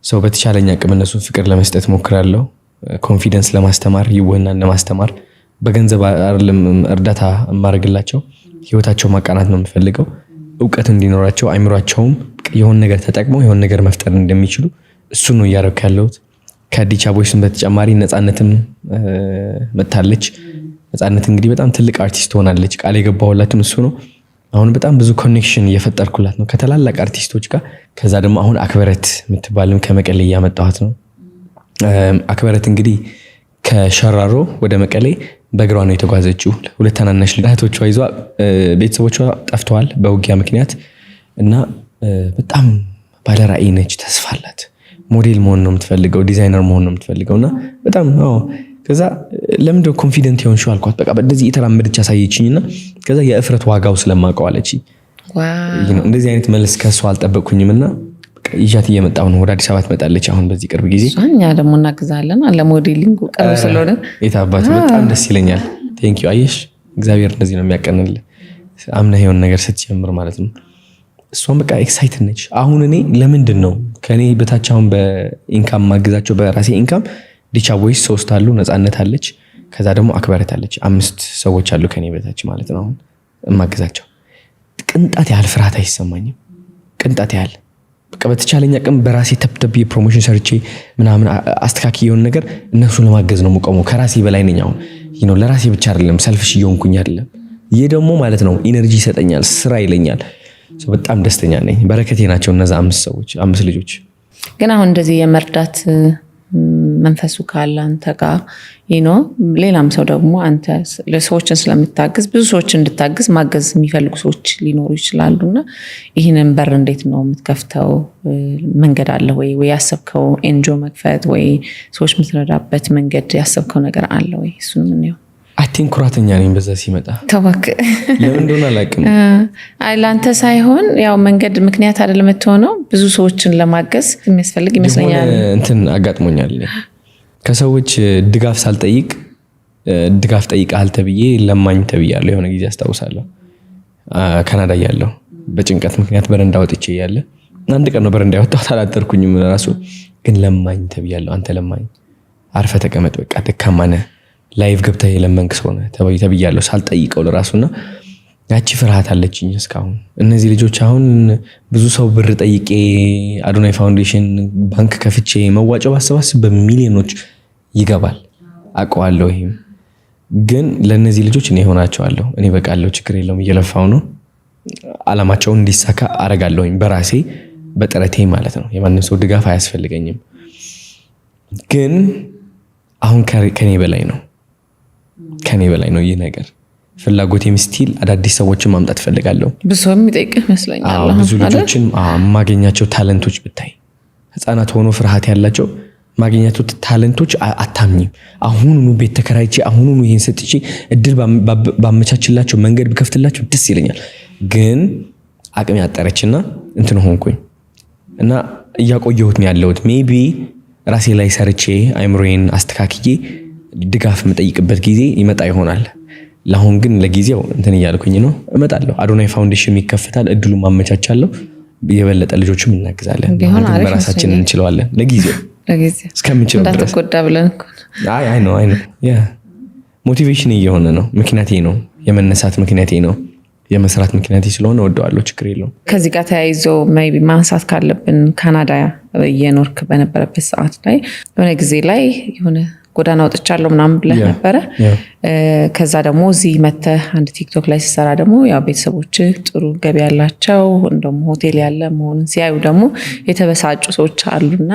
So በተቻለኝ አቅም እነሱን ፍቅር ለመስጠት ሞክራለሁ። Confidence ለማስተማር፣ ይወናን ለማስተማር፣ በገንዘብ አይደለም እርዳታ የማደርግላቸው፣ ህይወታቸው ማቃናት ነው የምፈልገው። እውቀት እንዲኖራቸው፣ አይምሯቸውም የሆነ ነገር ተጠቅመው የሆነ ነገር መፍጠር እንደሚችሉ እሱን ነው እያደረኩ ያለሁት። ከዲቻ ቦይስን በተጨማሪ ነፃነትም መታለች። ነፃነት እንግዲህ በጣም ትልቅ አርቲስት ትሆናለች። ቃል የገባሁላትም እሱ ነው። አሁን በጣም ብዙ connection እየፈጠርኩላት ነው ከታላላቅ አርቲስቶች ጋር። ከዛ ደግሞ አሁን አክበረት የምትባልም ከመቀሌ እያመጣኋት ነው። አክበረት እንግዲህ ከሸራሮ ወደ መቀሌ በእግሯ ነው የተጓዘችው። ሁለት ታናናሽ እህቶቿ ይዟ፣ ቤተሰቦቿ ጠፍተዋል በውጊያ ምክንያት እና በጣም ባለራዕይ ነች፣ ተስፋ አላት። ሞዴል መሆን ነው የምትፈልገው፣ ዲዛይነር መሆን ነው የምትፈልገው እና በጣም፣ አዎ። ከዛ ለምንድነው confident የሆንሽው አልኳት። በቃ እንደዚህ የተራመደች አሳየችኝ እና ከዛ የእፍረት ዋጋው ስለማውቀው አለችኝ። እንደዚህ አይነት መልስ ከሷ አልጠበቅኩኝም እና ይዣት እየመጣሁ ነው። ወደ አዲስ አበባ ትመጣለች አሁን በዚህ ቅርብ ጊዜ። እኛ ደግሞ እናግዛለን ለ modeling ቅርብ ስለሆነ። የታባቱ፣ በጣም ደስ ይለኛል። Thank you። አየሽ፣ እግዚአብሔር እንደዚህ ነው የሚያቀንልህ አምነህ የሆነ ነገር ስትጀምር ማለት ነው። እሷም በቃ excited ነች። አሁን እኔ ለምንድን ነው ከእኔ በታች አሁን በ income ማግዛቸው፣ በራሴ income ዲቻ ቦይስ ሶስት አሉ፣ ነፃነት አለች፣ ከዛ ደግሞ አክበረት አለች። አምስት ሰዎች አሉ ከኔ በታች ማለት ነው። አሁን እማግዛቸው ቅንጣት ያህል ፍርሃት አይሰማኝም። ቅንጣት ያህል። በቃ በተቻለኝ አቅም በራሴ ተብተብ የ promotion ሰርቼ ምናምን አስተካክዬ የሆነ ነገር እነሱን ለማገዝ ነው የምቆመው። ከራሴ በላይ ነኝ አሁን። ለራሴ ብቻ አይደለም፣ selfish እየሆንኩኝ አይደለም። ይህ ደግሞ ማለት ነው energy ይሰጠኛል፣ ስራ ይለኛል። በጣም ደስተኛ ነኝ። በረከቴ ናቸው እነዛ አምስት ሰዎች፣ አምስት ልጆች። ግን አሁን እንደዚህ የመርዳት መንፈሱ ካለ አንተ ጋር ሌላም ሰው ደግሞ አንተ ሰዎችን ስለምታግዝ ብዙ ሰዎች እንድታግዝ ማገዝ የሚፈልጉ ሰዎች ሊኖሩ ይችላሉ። እና ይህንን በር እንዴት ነው የምትከፍተው? መንገድ አለ ወይ? ወይ ያሰብከው NGO መክፈት ወይ ሰዎች የምትረዳበት መንገድ ያሰብከው ነገር አለ ወይ? እሱን ምንየው። I think ኩራተኛ ነኝ በዛ ሲመጣ። ተባክ። ለምን እንደሆነ አላውቅም። ለአንተ ሳይሆን ያው መንገድ ምክንያት አይደለም የምትሆነው፣ ብዙ ሰዎችን ለማገዝ የሚያስፈልግ ይመስለኛል። የሆነ እንትን አጋጥሞኛል። ከሰዎች ድጋፍ ሳልጠይቅ ድጋፍ ጠይቀሃል ተብዬ ለማኝ ተብያለሁ። የሆነ ጊዜ አስታውሳለሁ። ካናዳ እያለሁ በጭንቀት ምክንያት በረንዳ ወጥቼ እያለ፣ አንድ ቀን ነው በረንዳ ያወጣሁት፣ አላደርኩኝም ራሱ፣ ግን ለማኝ ተብያለሁ። አንተ ለማኝ፣ አርፈህ ተቀመጥ፣ በቃ ደካማ ነህ፣ live ገብተህ የለመንክ ሰው ነህ ተብያለሁ ሳልጠይቀው ለራሱና ያቺ ፍርሃት አለችኝ እስካሁን። እነዚህ ልጆች አሁን ብዙ ሰው ብር ጠይቄ አዶናይ ፋውንዴሽን ባንክ ከፍቼ መዋጮ ባሰባስብ በሚሊዮኖች ይገባል፣ አውቀዋለሁ። ይሄም ግን ለእነዚህ ልጆች እኔ እሆናቸዋለሁ። እኔ በቃለሁ፣ ችግር የለውም፣ እየለፋው ነው። አላማቸውን እንዲሳካ አረጋለሁኝ በራሴ በጥረቴ ማለት ነው። የማንም ሰው ድጋፍ አያስፈልገኝም። ግን አሁን ከኔ በላይ ነው፣ ከኔ በላይ ነው ይህ ነገር። ፍላጎቴም still አዳዲስ ሰዎችን ማምጣት እፈልጋለሁ። ብዙ ሰው የሚጠይቅህ ይመስለኛል። አዎ፣ ብዙ ልጆችን የማገኛቸው talent ኦች ብታይ፣ ህፃናት ሆኖ ፍርሃት ያላቸው ማገኛቸው talent ኦች አታምኝም። አሁኑኑ ቤት ተከራይቼ አሁኑኑ ይህን ሰጥቼ እድል ባመቻችላቸው፣ መንገድ ብከፍትላቸው ደስ ይለኛል። ግን አቅም ያጠረችና እንትን ሆንኩኝ እና እያቆየሁት ነው ያለሁት። Maybe ራሴ ላይ ሰርቼ አይምሮዬን አስተካክዬ ድጋፍ የምጠይቅበት ጊዜ ይመጣ ይሆናል። ለአሁን ግን ለጊዜው እንትን እያልኩኝ ነው። እመጣለሁ። አዶናይ ፋውንዴሽን ይከፈታል፣ እድሉን ማመቻቻለሁ። የበለጠ ልጆችም እናግዛለን። ቢሆን አሁን ግን አሪፍ በራሳችን ይመስለኛል። እንችለዋለን ለጊዜው። ለጊዜው እስከምችለው ድረስ። እንዳትጎዳ ብለን እኮ ነው። አይ፣ I know, I know, yeah, motivation እየሆነ ነው። ምክንያቴ ነው፣ የመነሳት ምክንያቴ ነው፣ የመስራት ምክንያቴ ስለሆነ ወደዋለሁ። ችግር የለውም። ከዚህ ጋር ተያይዞ maybe ማንሳት ካለብን ካናዳ እየኖርክ በነበረበት ሰዓት ላይ የሆነ ጊዜ ላይ የሆነ ጎዳና ወጥቻለሁ ምናምን ብለህ ነበረ። ከዛ ደግሞ እዚህ መተህ አንድ ቲክቶክ ላይ ሲሰራ ደግሞ ያው ቤተሰቦች ጥሩ ገቢ ያላቸው፣ እንደውም ሆቴል ያለ መሆኑን ሲያዩ ደግሞ የተበሳጩ ሰዎች አሉና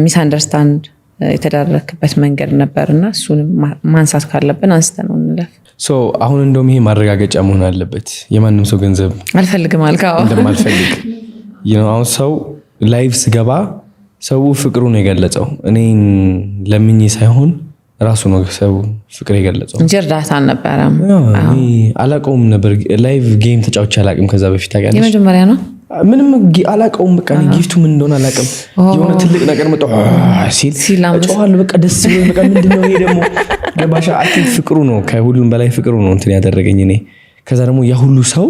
misunderstand የተደረክበት መንገድ ነበር እና እሱንም ማንሳት ካለብን አንስተ ነው እንለፍ። So አሁን እንደውም ይሄ ማረጋገጫ መሆን አለበት። የማንም ሰው ገንዘብ አልፈልግም አልክ። አዎ። እንደማልፈልግ። አሁን ሰው live ስገባ ሰው ፍቅሩን የገለጸው እኔን ለምኜ ሳይሆን ራሱ ነው ሰው ፍቅር የገለጸው እንጂ እርዳታ አልነበረም። እኔ አላውቀውም ነበር። Live game ተጫውቼ አላውቅም ከዛ በፊት፣ ታውቂያለሽ? የመጀመሪያ ነው። ምንም አላውቀውም። በቃ እኔ gift ኡ ምን እንደሆነ አላውቅም። የሆነ ትልቅ ነገር መጣ ሲል ሲል እጮኻለሁ። በቃ ደስ ብሎኝ፣ በቃ ምንድን ነው ይሄ ደግሞ፣ ገባሻ? I think ፍቅሩ ነው፣ ከሁሉም በላይ ፍቅሩ ነው እንትን ያደረገኝ እኔ። ከዛ ደግሞ ያ ሁሉ ሰው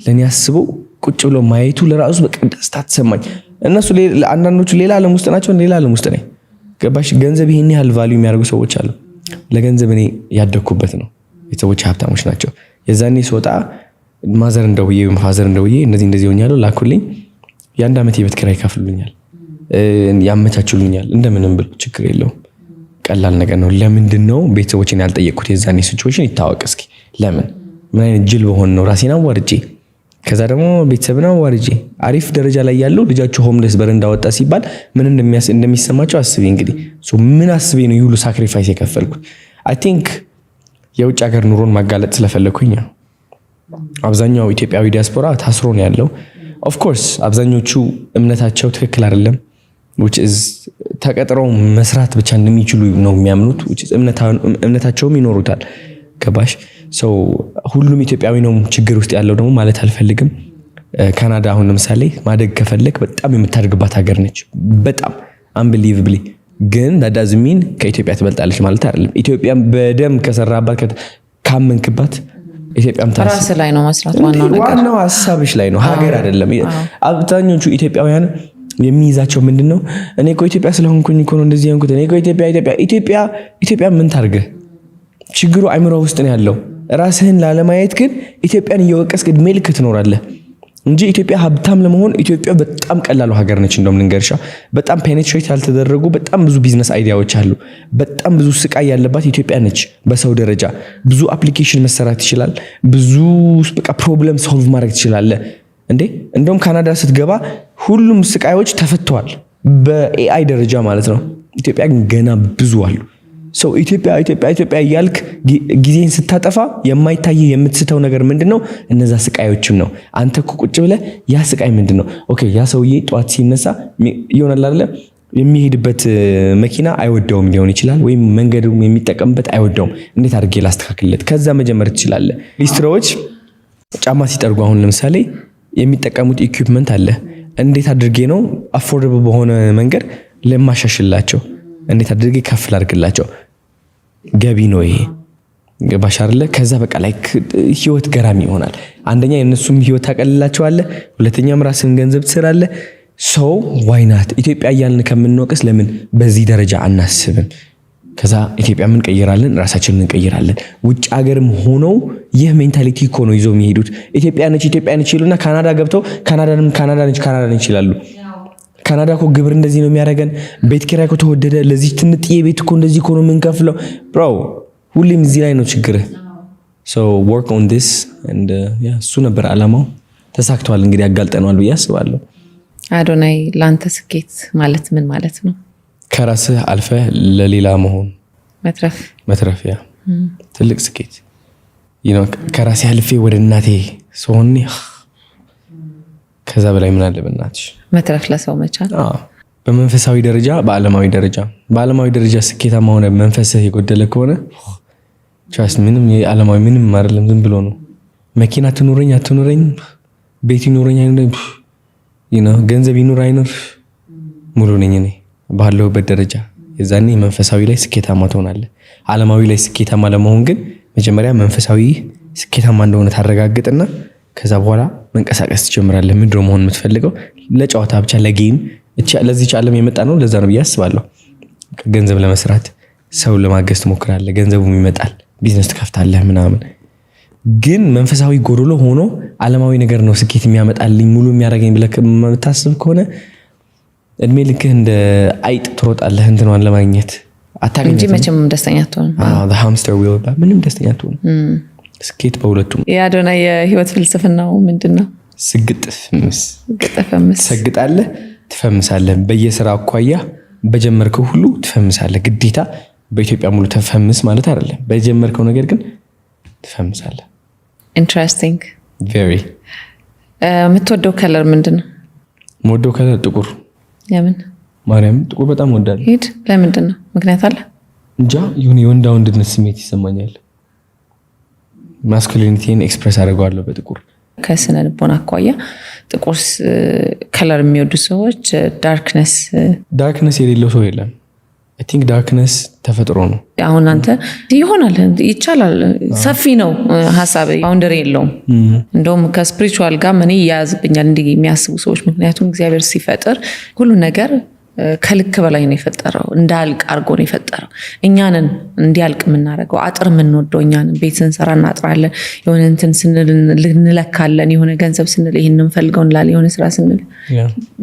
ለእኔ አስበው ቁጭ ብሎ ማየቱ ለራሱ በቃ ደስታ ተሰማኝ። እነሱ አንዳንዶቹ ሌላ ዓለም ውስጥ ናቸው፣ ሌላ ዓለም ውስጥ ነኝ። ገባሽ? ገንዘብ ይሄን ያህል value የሚያደርጉ ሰዎች አሉ። ለገንዘብ እኔ ያደግኩበት ነው። ቤተሰቦች ሀብታሞች ናቸው። የዛኔ ስወጣ mother እንደውዬ ወይም father እንደውዬ እንደዚህ እንደዚህ ሆኛለሁ ላኩልኝ። የአንድ ዓመት የቤት ኪራይ ይከፍሉኛል፣ ያመቻቹልኛል። እንደምንም ብሎ ችግር የለውም፣ ቀላል ነገር ነው። ለምንድን ነው ቤተሰቦችን ያልጠየቅኩት? የዛኔ situation ይታወቅ እስኪ። ለምን፣ ምን አይነት ጅል በሆን ነው ራሴን አዋርጄ፣ ከዛ ደግሞ ቤተሰብን አዋርጄ፣ አሪፍ ደረጃ ላይ ያለው ልጃቸው homeless በረንዳ ወጣ ሲባል ምን እንደሚሰማቸው አስቤ እንግዲህ። ምን አስቤ ነው ይህ ሁሉ sacrifice የከፈልኩት? I think የውጭ ሀገር ኑሮን ማጋለጥ ስለፈለግኩኝ ነው። አብዛኛው ኢትዮጵያዊ ዲያስፖራ ታስሮ ነው ያለው። Of course አብዛኞቹ እምነታቸው ትክክል አይደለም። Which is ተቀጥረው መስራት ብቻ እንደሚችሉ ነው የሚያምኑት። Which is እምነታቸውም ይኖሩታል። ገባሽ? So ሁሉም ኢትዮጵያዊ ነው ችግር ውስጥ ያለው ደግሞ ማለት አልፈልግም። ካናዳ አሁን ለምሳሌ ማደግ ከፈለግ በጣም የምታድግባት ሀገር ነች። በጣም unbelievably። ግን that doesn't mean ከኢትዮጵያ ትበልጣለች ማለት አይደለም። ኢትዮጵያን በደንብ ከሰራባት፣ ካመንክባት ኢትዮጵያም ራስ ላይ ነው መስራት ዋናው ነገር። ዋናው ሀሳብሽ ላይ ነው፣ ሀገር አይደለም። አብዛኞቹ ኢትዮጵያውያን የሚይዛቸው ምንድን ነው? እኔ እኮ ኢትዮጵያ ስለሆንኩኝ እኮ ነው እንደዚህ የሆንኩት። እኔ እኮ ኢትዮጵያ፣ ኢትዮጵያ፣ ኢትዮጵያ፣ ኢትዮጵያ ምን ታርግህ? ችግሩ አይምሮ ውስጥ ነው ያለው። ራስህን ላለማየት ግን ኢትዮጵያን እየወቀስክ እድሜ ልክ ትኖራለህ እንጂ ኢትዮጵያ ሀብታም ለመሆን ኢትዮጵያ በጣም ቀላሉ ሀገር ነች። እንደውም ልንገርሻ፣ በጣም penetrate ያልተደረጉ በጣም ብዙ business idea ዎች አሉ። በጣም ብዙ ስቃይ ያለባት ኢትዮጵያ ነች። በሰው ደረጃ ብዙ application መሰራት ይችላል። ብዙ በቃ problem solve ማድረግ ትችላለህ። እንዴ፣ እንደውም ካናዳ ስትገባ ሁሉም ስቃዮች ተፈተዋል፣ በ AI ደረጃ ማለት ነው። ኢትዮጵያ ግን ገና ብዙ አሉ። So ኢትዮጵያ፣ ኢትዮጵያ፣ ኢትዮጵያ እያልክ ጊዜን ስታጠፋ የማይታይ የምትስተው ነገር ምንድን ነው? እነዛ ስቃዮችን ነው። አንተ እኮ ቁጭ ብለህ ያ ስቃይ ምንድን ነው? Okay፣ ያ ሰውዬ ጠዋት ሲነሳ ይሆናል አይደለ፣ የሚሄድበት መኪና አይወደውም ሊሆን ይችላል፣ ወይም መንገዱ የሚጠቀምበት አይወደውም። እንዴት አድርጌ ላስተካክልለት? ከዛ መጀመር ትችላለህ። ሊስትሮዎች ጫማ ሲጠርጉ አሁን ለምሳሌ የሚጠቀሙት equipment አለ። እንዴት አድርጌ ነው affordable በሆነ መንገድ ለማሻሽላቸው? እንዴት አድርጌ ከፍ ላድርግላቸው? ገቢ ነው ይሄ፣ ገባሽ አይደለ? ከዛ በቃ like ህይወት ገራሚ ይሆናል። አንደኛ የእነሱም ህይወት ታቀልላቸዋለህ፣ ሁለተኛም ራስን ገንዘብ ትሰራለህ። So why not? ኢትዮጵያ እያልን ከምንወቅስ ለምን በዚህ ደረጃ አናስብም? ከዛ ኢትዮጵያ እንቀይራለን፣ ራሳችንን እንቀይራለን። ውጭ ሀገርም ሆነው ይህ mentality እኮ ነው ይዘው የሚሄዱት። ኢትዮጵያ ነች፣ ኢትዮጵያ ነች ይሉና ካናዳ ገብተው ካናዳንም ካናዳ ነች፣ ካናዳ ነች ይላሉ። ካናዳ እኮ ግብር እንደዚህ ነው የሚያደርገን፣ ቤት ኪራይ እኮ ተወደደ፣ ለዚህ ትንጥዬ ቤት እኮ እንደዚህ እኮ ነው የምንከፍለው። Bro፣ ሁሌም እዚህ ላይ ነው ችግርህ። So work on this። እሱ ነበር አላማው፣ ተሳክቷል። እንግዲህ አጋልጠነዋል ብዬ አስባለሁ። አዶናይ፣ ለአንተ ስኬት ማለት ምን ማለት ነው? ከራስህ አልፈህ ለሌላ መሆን። መትረፍ። መትረፍ፣ yeah፣ ትልቅ ስኬት። ከራሴ አልፌ ወደ እናቴ ስሆን ከዛ በላይ ምን አለ በእናትሽ? መትረፍ ለሰው መቻል። በመንፈሳዊ ደረጃ፣ በዓለማዊ ደረጃ ስኬታማ ሆነ መንፈስህ የጎደለ ከሆነ trust me፣ ምንም የዓለማዊ ምንም አይደለም፣ ዝም ብሎ ነው። መኪና ትኑረኝ አትኑረኝ፣ ቤት ይኑረኝ አይኑረኝ፣ ገንዘብ ይኑር አይኑር፣ ሙሉ ነኝ እኔ ባለሁበት ደረጃ። የዛኔ መንፈሳዊ ላይ ስኬታማ ትሆናለህ። ዓለማዊ ላይ ስኬታማ ለመሆን ግን መጀመሪያ መንፈሳዊ ስኬታማ እንደሆነ ታረጋግጥና ከዛ በኋላ መንቀሳቀስ ትጀምራለህ። ምንድነው መሆን የምትፈልገው? ለጨዋታ ብቻ ለ game ለዚች ዓለም የመጣ ነው ለዛ ነው ብዬ አስባለሁ። ገንዘብ ለመስራት፣ ሰው ለማገዝ ትሞክራለህ፣ ገንዘቡም ይመጣል፣ ቢዝነስ ትከፍታለህ ምናምን። ግን መንፈሳዊ ጎዶሎ ሆኖ ዓለማዊ ነገር ነው ስኬት የሚያመጣልኝ፣ ሙሉ የሚያደርገኝ ብለህ የምታስብ ከሆነ እድሜ ልክህ እንደ አይጥ ትሮጣለህ እንትኗን ለማግኘት። እንጂ አታገኛትም። መቼም ደስተኛ አትሆንም። Hamster wheel፣ ምንም ደስተኛ አትሆንም። ስኬት በሁለቱም። የአዶናይ የህይወት ፍልስፍናው ምንድን ነው? ስግጥ ፍምስ። ግጥፈምስ። ትሰግጣለህ፣ ትፈምሳለህ። በየስራ አኳያ በጀመርከው ሁሉ ትፈምሳለህ። ግዴታ በኢትዮጵያ ሙሉ ተፈምስ ማለት አይደለም። በጀመርከው ነገር ግን ትፈምሳለህ። Interesting። Very። የምትወደው color ምንድን ነው? የምወደው color ጥቁር። ለምን? ማርያም፣ ጥቁር በጣም እወዳለሁ። ሂድ። ለምንድን ነው? ምክንያት አለ? እንጃ፣ ይሁን የወንዳ ወንድነት ስሜት ይሰማኛል። Masculinity ን express አደርገዋለሁ በጥቁር። ከስነ ልቦና አኳያ ጥቁር color የሚወዱ ሰዎች darkness Darkness የሌለው ሰው የለም። I think darkness ተፈጥሮ ነው። አሁን አንተ ይሆናል፣ ይቻላል፣ ሰፊ ነው ሀሳብ፣ boundary የለውም። እንደውም ከ spiritual ጋር እኔ ይያያዝብኛል እንዲህ የሚያስቡ ሰዎች። ምክንያቱም እግዚአብሔር ሲፈጥር ሁሉ ነገር ከልክ በላይ ነው የፈጠረው፣ እንዳያልቅ አድርጎ ነው የፈጠረው። እኛንን እንዲያልቅ የምናደርገው፣ አጥር የምንወደው እኛንን። ቤት ስንሰራ እናጥራለን። የሆነ እንትን ስንል እንለካለን። የሆነ ገንዘብ ስንል ይህን እንፈልገው እንላለን። የሆነ ስራ ስንል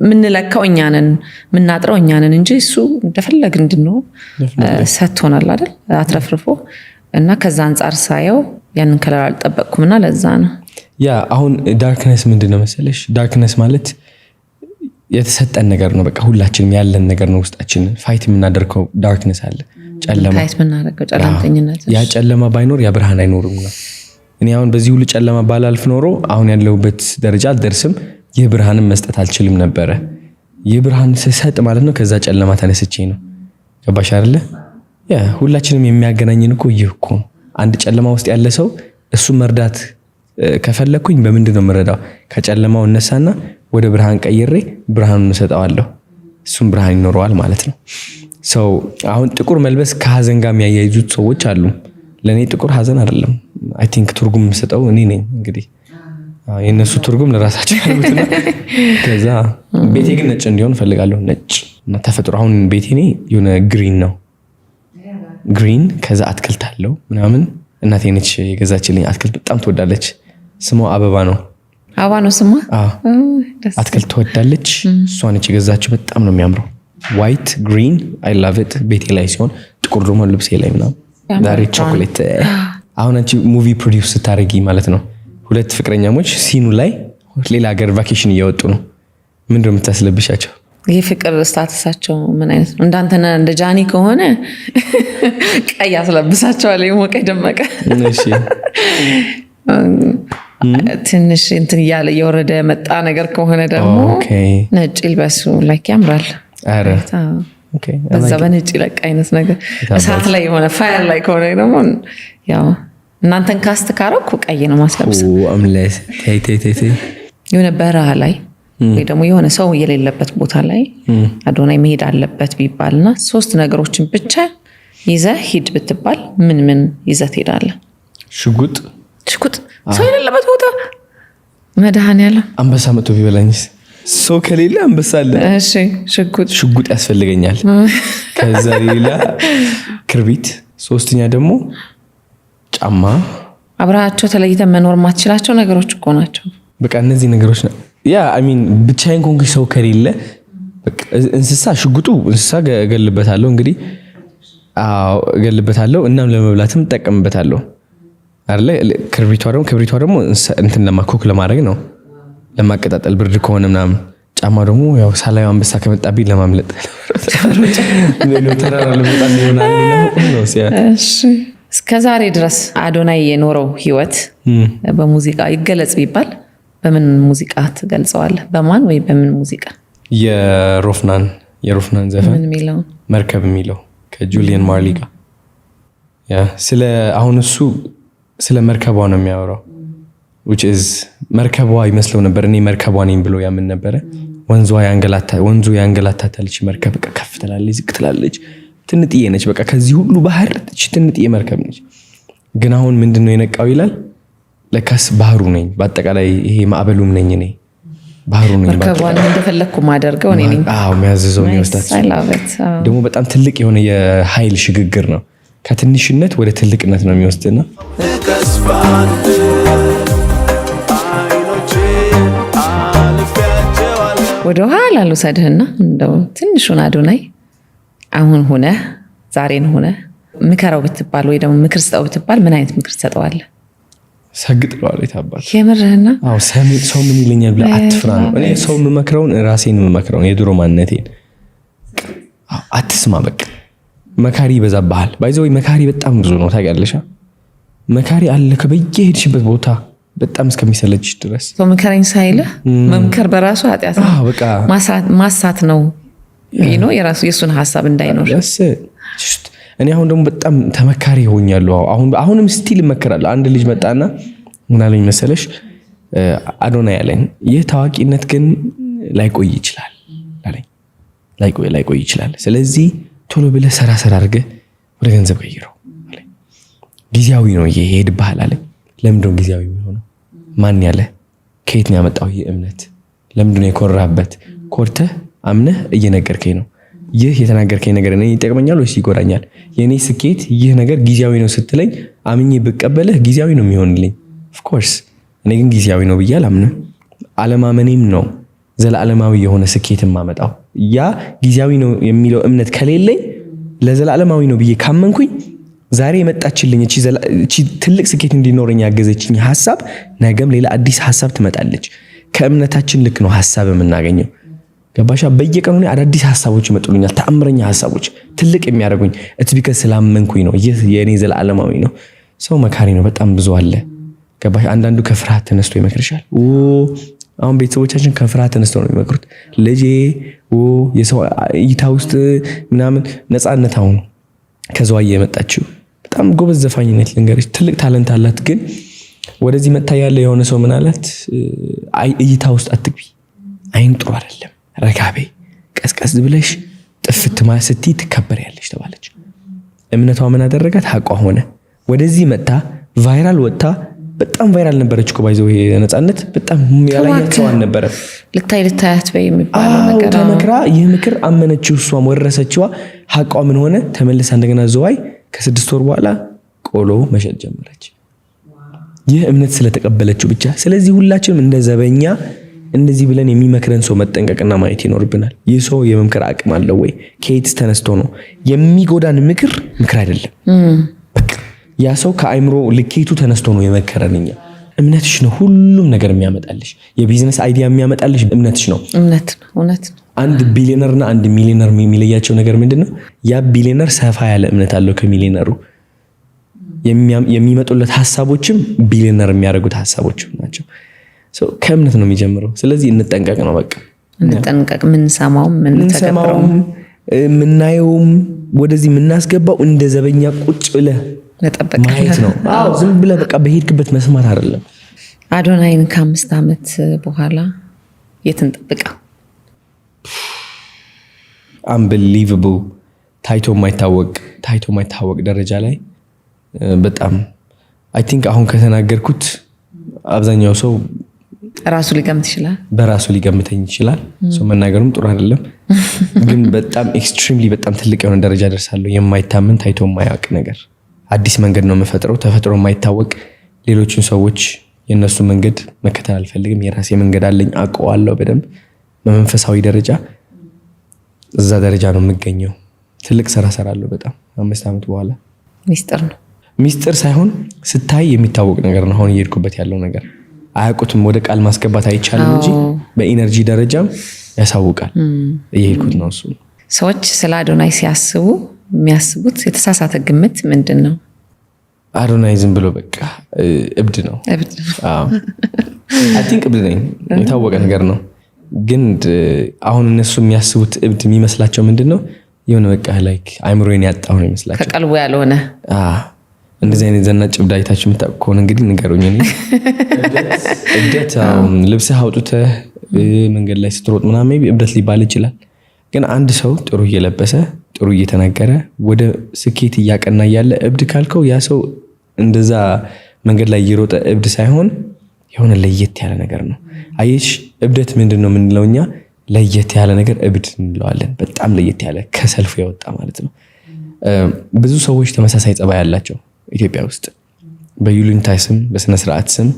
የምንለካው እኛንን፣ የምናጥረው እኛንን እንጂ እሱ እንደፈለግ እንድንሆን ሰጥቶናል አይደል? አትረፍርፎ። እና ከዛ አንጻር ሳየው ያንን color አልጠበቅኩም እና ለዛ ነው። Yeah፣ አሁን darkness ምንድን ነው መሰለሽ? Darkness ማለት የተሰጠን ነገር ነው። በቃ ሁላችንም ያለን ነገር ነው። ውስጣችን fight የምናደርገው darkness አለ፣ ጨለማ። Fight የምናደርገው ጨለምተኝነት። ያ ጨለማ ባይኖር ያ ብርሃን አይኖርም ነው። እኔ አሁን በዚህ ሁሉ ጨለማ ባላልፍ ኖሮ አሁን ያለሁበት ደረጃ አልደርስም። ይህ ብርሃንን መስጠት አልችልም ነበረ። ይህ ብርሃን ስሰጥ ማለት ነው ከዛ ጨለማ ተነስቼ ነው። ገባሽ አይደለ? Yeah፣ ሁላችንም የሚያገናኝን እኮ ይህ እኮ ነው። አንድ ጨለማ ውስጥ ያለ ሰው እሱ መርዳት ከፈለግኩኝ በምንድን ነው የምረዳው? ከጨለማው እነሳና ወደ ብርሃን ቀይሬ ብርሃኑን እሰጠዋለሁ። እሱም ብርሃን ይኖረዋል ማለት ነው። So አሁን ጥቁር መልበስ ከሀዘን ጋር የሚያያይዙት ሰዎች አሉ። ለእኔ ጥቁር ሀዘን አይደለም። I think ትርጉም የምሰጠው እኔ ነኝ። እንግዲህ የእነሱ ትርጉም ለራሳቸው ያሉት ነው። ከዛ ቤቴ ግን ነጭ እንዲሆን እፈልጋለሁ። ነጭ እና ተፈጥሮ። አሁን ቤቴ እኔ የሆነ green ነው፣ green፣ ከዛ አትክልት አለው ምናምን። እናቴ ነች የገዛችልኝ። አትክልት በጣም ትወዳለች። ስሟ አበባ ነው። አበባ ነው ስሟ። አዎ። አትክልት ትወዳለች። እሷ ነች የገዛችው። በጣም ነው የሚያምረው። White, green, I love it ቤቴ ላይ ሲሆን፣ ጥቁር ደግሞ ልብሴ ላይ ምናምን። ዛሬ ቾኮሌት። አሁን አንቺ movie produce ስታደርጊ ማለት ነው፣ ሁለት ፍቅረኛሞች scene ኡ ላይ ሌላ ሀገር vacation እየወጡ ነው። ምንድን ነው የምታስለብሻቸው? ይህ ፍቅር status ኣቸው ምን አይነት ነው? እንዳንተና እንደ ጃኒ ከሆነ ቀይ አስለብሳቸዋል፣ የሞቀ የደመቀ። ትንሽ እንትን እያለ እየወረደ መጣ ነገር ከሆነ ደግሞ ነጭ ይልበሱ፣ like ያምራል። ኧረ። በዛ በነጭ ይለቅ አይነት ነገር። እሳት ላይ የሆነ fire ላይ ከሆነ ደግሞ ያው እናንተን cast ካረኩ ቀይ ነው ማስለብሰው። አምለስ፣ ተይ ተይ ተይ ተይ። የሆነ በረሃ ላይ ወይ ደግሞ የሆነ ሰው የሌለበት ቦታ ላይ አዶናይ መሄድ አለበት ቢባል እና ሶስት ነገሮችን ብቻ ይዘህ ሂድ ብትባል ምን ምን ይዘህ ትሄዳለህ? ሽጉጥ። ሽጉጥ ሰው የሌለበት ቦታ? መድኃኒዓለም። አንበሳ መጥቶ ቢበላኝስ? ሰው ከሌለ አንበሳ አለ። እሺ፣ ሽጉጥ። ሽጉጥ ያስፈልገኛል። ከዛ ሌላ ክርቢት፣ ሶስተኛ ደግሞ ጫማ። አብረሃቸው ተለይተህ መኖር ማትችላቸው ነገሮች እኮ ናቸው። በቃ እነዚህ ነገሮች yeah, I mean ብቻዬን ከሆንኩኝ፣ ሰው ከሌለ በቃ እንስሳ፣ ሽጉጡ እንስሳ እገልበታለሁ እንግዲህ፣ አዎ እገልበታለሁ። እናም ለመብላትም እጠቀምበታለሁ አይደለ? ክብሪቷ ደግሞ እንትን ለማ cook ለማድረግ ነው፣ ለማቀጣጠል ብርድ ከሆነ ምናምን። ጫማ ደግሞ ያው ሳላየው አንበሳ ከመጣብኝ ለማምለጥ፣ ተራራ ለመውጣት ይሆናል ነው። እሺ፣ እስከ ዛሬ ድረስ አዶናይ የኖረው ህይወት በሙዚቃ ይገለጽ ቢባል በምን ሙዚቃ ትገልጸዋለህ? በማን ወይ በምን ሙዚቃ? የሮፍናን ዘፈን። ምን የሚለውን? መርከብ የሚለው ከጁሊየን ማርሊ ጋር። Yeah፣ ስለ አሁን እሱ ስለ መርከቧ ነው የሚያወራው፣ which is መርከቧ ይመስለው ነበር። እኔ መርከቧ ነኝ ብሎ ያምን ነበረ። ወንዙ ያንገላታታል። እቺ መርከብ በቃ ከፍ ትላለች፣ ዝቅ ትላለች። ትንጥዬ ነች። በቃ ከዚህ ሁሉ ባህር እቺ ትንጥዬ መርከብ ነች። ግን አሁን ምንድን ነው የነቃው ይላል፣ ለካስ ባህሩ ነኝ፣ በአጠቃላይ ይሄ ማዕበሉም ነኝ እኔ። ባህሩ ነኝ። መርከቧን እንደፈለግኩ ማደርገው እኔ ነኝ። አዎ፣ የሚያዝዘው የሚወስዳት I love it። ደግሞ በጣም ትልቅ የሆነ የኃይል ሽግግር ነው። ከትንሽነት ወደ ትልቅነት ነው የሚወስድና ተስፋን አይኖቼ አልፌያቸዋለሁ። ወደ ኋላ ልውሰድህና እንደው ትንሹን አዶናይ አሁን ሆነ ዛሬን ሆነ ምከረው ብትባል ወይ ደግሞ ምክር ስጠው ብትባል ምን አይነት ምክር ትሰጠዋለህ? ሰግጥ እለዋለሁ። የታባት የምርህና? አዎ፣ ሰው ምን ይለኛል ብለህ አትፍራ ነው። እኔ ሰው የምመክረውን ራሴን የምመክረውን የድሮ ማንነቴን፣ አዎ፣ አትስማ። በቃ መካሪ ይበዛብሃል። By the way መካሪ በጣም ብዙ ነው፣ ታውቂያለሽ። መካሪ አለ ከበየሄድሽበት ቦታ በጣም እስከሚሰለችሽ ድረስ። ሰው ምከረኝ ሳይልህ መምከር በራሱ ኃጢአት ነው። አዎ፣ በቃ ማሳት ነው ነው የራሱ የእሱን ሀሳብ እንዳይኖር። Yes. Just እኔ አሁን ደግሞ በጣም ተመካሪ ሆኛለሁ። አሁን አሁንም still እመከራለሁ። አንድ ልጅ መጣና ምን አለኝ መሰለሽ? አዶናይ አለኝ፣ ይህ ታዋቂነት ግን ላይቆይ ይችላል አለኝ። ላይቆይ ይችላል። ስለዚህ ቶሎ ብለህ ሰራ ሰራ አድርገህ ወደ ገንዘብ ቀይረው አለኝ። ጊዜያዊ ነው ይሄ፣ ይሄድብሃል አለኝ። ለምንድን ነው ጊዜያዊ የሚሆነው? ማን ያለ? ከየት ነው ያመጣው ይህ እምነት? ለምንድን ነው የኮራህበት? ኮርተህ አምነህ እየነገርከኝ ነው። ይህ የተናገርከኝ ነገር እኔ ይጠቅመኛል ወይስ ይጎዳኛል? የእኔ ስኬት ይህ ነገር ጊዜያዊ ነው ስትለኝ አምኜ ብቀበልህ ጊዜያዊ ነው የሚሆንልኝ። Of course እኔ ግን ጊዜያዊ ነው ብዬ አላምንም። አለማመኔም ነው ዘለዓለማዊ የሆነ ስኬት የማመጣው። ያ ጊዜያዊ ነው የሚለው እምነት ከሌለኝ፣ ለዘላለማዊ ነው ብዬ ካመንኩኝ ዛሬ የመጣችልኝ እቺ ትልቅ ስኬት እንዲኖረኝ ያገዘችኝ ሀሳብ ነገም ሌላ አዲስ ሀሳብ ትመጣለች። ከእምነታችን ልክ ነው ሀሳብ የምናገኘው። ገባሻ? በየቀኑ እኔ አዳዲስ ሀሳቦች ይመጡልኛል፣ ተአምረኛ ሀሳቦች ትልቅ የሚያደርጉኝ፣ it's because ስላመንኩኝ ነው። ይህ የእኔ ዘለዓለማዊ ነው። ሰው መካሪ ነው፣ በጣም ብዙ አለ። ገባሽ? አንዳንዱ ከፍርሃት ተነስቶ ይመክርሻል። አሁን ቤተሰቦቻችን ከፍርሃት ተነስተው ነው የሚመክሩት። ልጄ የሰው እይታ ውስጥ ምናምን። ነፃነት አሁን ከዘዋይ የመጣችው በጣም ጎበዝ ዘፋኝነት ልንገርሽ፣ ትልቅ talent አላት። ግን ወደዚህ መጥታ ያለ የሆነ ሰው ምን አላት? እይታ ውስጥ አትግቢ፣ አይን ጥሩ አይደለም፣ ረጋ በይ፣ ቀስቀስ ብለሽ ጥፍት ማለት ስትይ ትከበሪያለሽ ተባለች። እምነቷ ምን አደረጋት? ሀቋ ሆነ። ወደዚህ መጥታ viral ወጥታ፣ በጣም viral ነበረች እኮ፣ by the way ነፃነት በጣም ያላያት ሰው አልነበረም። ልታይ ልታያት በይ የሚባለው ነገር። ተመክራ ይህ ምክር አመነችው፣ እሷም ወረሰችዋ። ሀቋ ምን ሆነ? ተመልሳ እንደገና ዘዋይ ከ6 ወር በኋላ ቆሎ መሸጥ ጀመረች። ይህ እምነት ስለተቀበለችው ብቻ። ስለዚህ ሁላችንም እንደ ዘበኛ እንደዚህ ብለን የሚመክረን ሰው መጠንቀቅና ማየት ይኖርብናል። ይህ ሰው የመምከር አቅም አለው ወይ? ከየት ተነስቶ ነው? የሚጎዳን ምክር ምክር አይደለም። በቃ ያ ሰው ከአይምሮ ልኬቱ ተነስቶ ነው የመከረን። እኛ እምነትሽ ነው ሁሉም ነገር የሚያመጣልሽ። የ business idea የሚያመጣልሽ እምነትሽ ነው። እምነት ነው፣ እውነት ነው። አንድ ቢሊዮነር እና አንድ ሚሊዮነር የሚለያቸው ነገር ምንድን ነው? ያ ቢሊዮነር ሰፋ ያለ እምነት አለው ከሚሊዮነሩ። የሚመጡለት ሀሳቦችም ቢሊዮነር የሚያደርጉት ሀሳቦችም ናቸው። ከእምነት ነው የሚጀምረው። ስለዚህ እንጠንቀቅ ነው በቃ። እንጠንቀቅ። ምንሰማውም ምንተገብረውም። የምንሰማውም የምናየውም ወደዚህ የምናስገባው እንደ ዘበኛ ቁጭ ብለህ መጠበቅ ማየት ነው። አዎ፣ ዝም ብለህ በቃ በሄድክበት መስማት አይደለም። አዶናይን ከ5 ዓመት በኋላ የት እንጠብቀው? Unbelievable፣ ታይቶ የማይታወቅ ደረጃ ላይ በጣም I think አሁን ከተናገርኩት አብዛኛው ሰው ራሱ ሊገምት ይችላል። በራሱ ሊገምተኝ ይችላል። ሰው መናገሩም ጥሩ አይደለም፣ ግን በጣም extremely በጣም ትልቅ የሆነ ደረጃ ደርሳለሁ። የማይታመን፣ ታይቶ የማያውቅ ነገር፣ አዲስ መንገድ ነው የምፈጥረው። ተፈጥሮ የማይታወቅ፣ ሌሎችን ሰዎች የእነሱ መንገድ መከተል አልፈልግም። የራሴ መንገድ አለኝ፣ አውቀዋለሁ በደንብ። በመንፈሳዊ ደረጃ እዛ ደረጃ ነው የምገኘው። ትልቅ ስራ ሰራለሁ በጣም 5 ዓመት በኋላ። ሚስጥር ነው። ሚስጥር ሳይሆን ስታይ የሚታወቅ ነገር ነው። አሁን እየሄድኩበት ያለው ነገር አያውቁትም። ወደ ቃል ማስገባት አይቻልም እንጂ በ energy ደረጃም ያሳውቃል። እየሄድኩት ነው እሱ። ሰዎች ስለ አዶናይ ሲያስቡ የሚያስቡት የተሳሳተ ግምት ምንድን ነው? አዶናይ ዝም ብሎ በቃ እብድ ነው። እብድ ነው። I think እብድ ነኝ፣ የታወቀ ነገር ነው። ግን አሁን እነሱ የሚያስቡት እብድ የሚመስላቸው ምንድን ነው? የሆነ በቃ like አይምሮዬን ያጣሁ ነው ይመስላቸው። ከቀልቡ ያልሆነ። እንደዚህ አይነት ዘናጭ እብድ አይታችሁ የምታውቁ ከሆነ እንግዲህ ንገሩኝ። እኔ እብደት ልብስህ አውጥተህ መንገድ ላይ ስትሮጥ ምናምን maybe እብደት ሊባል ይችላል። ግን አንድ ሰው ጥሩ እየለበሰ፣ ጥሩ እየተናገረ፣ ወደ ስኬት እያቀና እያለ እብድ ካልከው ያ ሰው እንደዛ መንገድ ላይ እየሮጠ እብድ ሳይሆን የሆነ ለየት ያለ ነገር ነው። አየሽ፣ እብደት ምንድን ነው የምንለው እኛ? ለየት ያለ ነገር እብድ እንለዋለን። በጣም ለየት ያለ፣ ከሰልፉ የወጣ ማለት ነው። ብዙ ሰዎች ተመሳሳይ ጸባይ ያላቸው ኢትዮጵያ ውስጥ በይሉኝታ ስም፣ በስነ ስርዓት ስም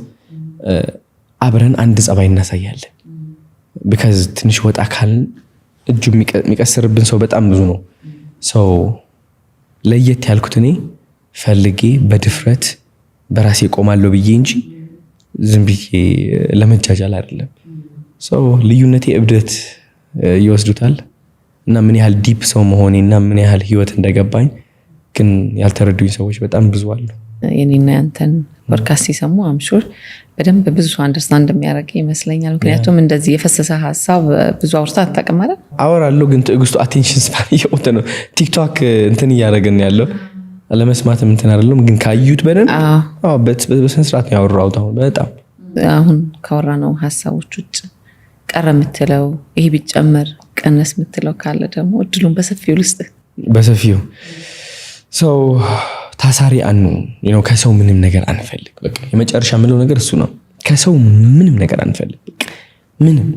አብረን አንድ ጸባይ እናሳያለን። Because ትንሽ ወጣ ካልን እጁ የሚቀስርብን ሰው በጣም ብዙ ነው። So ለየት ያልኩት እኔ ፈልጌ በድፍረት በራሴ ቆማለሁ ብዬ እንጂ ዝም ብዬ ለመጃጃል አይደለም። So ልዩነቴ እብደት ይወስዱታል እና ምን ያህል deep ሰው መሆኔ እና ምን ያህል ህይወት እንደገባኝ ግን ያልተረዱኝ ሰዎች በጣም ብዙ አሉ። የኔና ያንተን ፖድካስት ሲሰሙ I'm sure በደንብ ብዙ understand እንደሚያደርግ ይመስለኛል። ምክንያቱም እንደዚህ የፈሰሰ ሀሳብ ብዙ አውርታ አታውቅም አይደል? አወራለሁ፣ ግን ትዕግስቱ attention span እየሞተ ነው። TikTok እንትን እያደረገን ያለው ለመስማትም እንትን አይደለም፣ ግን ካዩት በደንብ በስነ ስርዓት ነው ያወራሁት። አሁን በጣም አሁን ካወራነው ሀሳቦች ውጭ ቀረ የምትለው፣ ይሄ ቢጨመር ቀነስ የምትለው ካለ ደግሞ እድሉን በሰፊው ልስጥ። በሰፊው። So ታሳሪ አንሁን፣ ከሰው ምንም ነገር አንፈልግ። በቃ የመጨረሻ የምለው ነገር እሱ ነው። ከሰው ምንም ነገር አንፈልግ። ምንም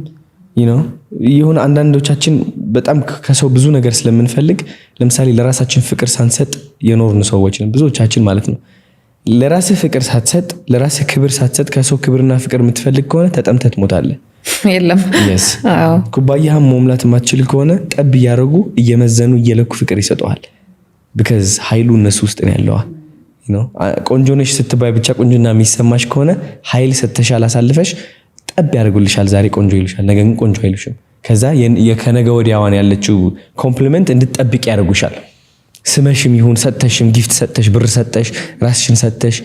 የሆነ አንዳንዶቻችን በጣም ከሰው ብዙ ነገር ስለምንፈልግ፣ ለምሳሌ ለራሳችን ፍቅር ሳንሰጥ የኖርን ሰዎች ነን ብዙዎቻችን ማለት ነው። ለራስህ ፍቅር ሳትሰጥ፣ ለራስህ ክብር ሳትሰጥ ከሰው ክብርና ፍቅር የምትፈልግ ከሆነ ተጠምተህ ትሞታለህ። የለም። Yes፣ ኩባያህን መሙላት የማትችል ከሆነ ጠብ እያደረጉ፣ እየመዘኑ፣ እየለኩ ፍቅር ይሰጠዋል። Because ኃይሉ እነሱ ውስጥ ነው ያለዋ። ቆንጆ ነሽ ስትባይ ብቻ ቆንጆና የሚሰማሽ ከሆነ ኃይል ሰጥተሻል አሳልፈሽ፣ ጠብ ያደርጉልሻል። ዛሬ ቆንጆ ይሉሻል፣ ነገ ግን ቆንጆ አይሉሽም። ከዛ ከነገ ወዲያዋን ያለችው compliment እንድትጠብቅ ያደርጉሻል። ስመሽም ይሁን ሰጥተሽም፣ gift ሰጥተሽ፣ ብር ሰጥተሽ፣ ራስሽን ሰጥተሽ፣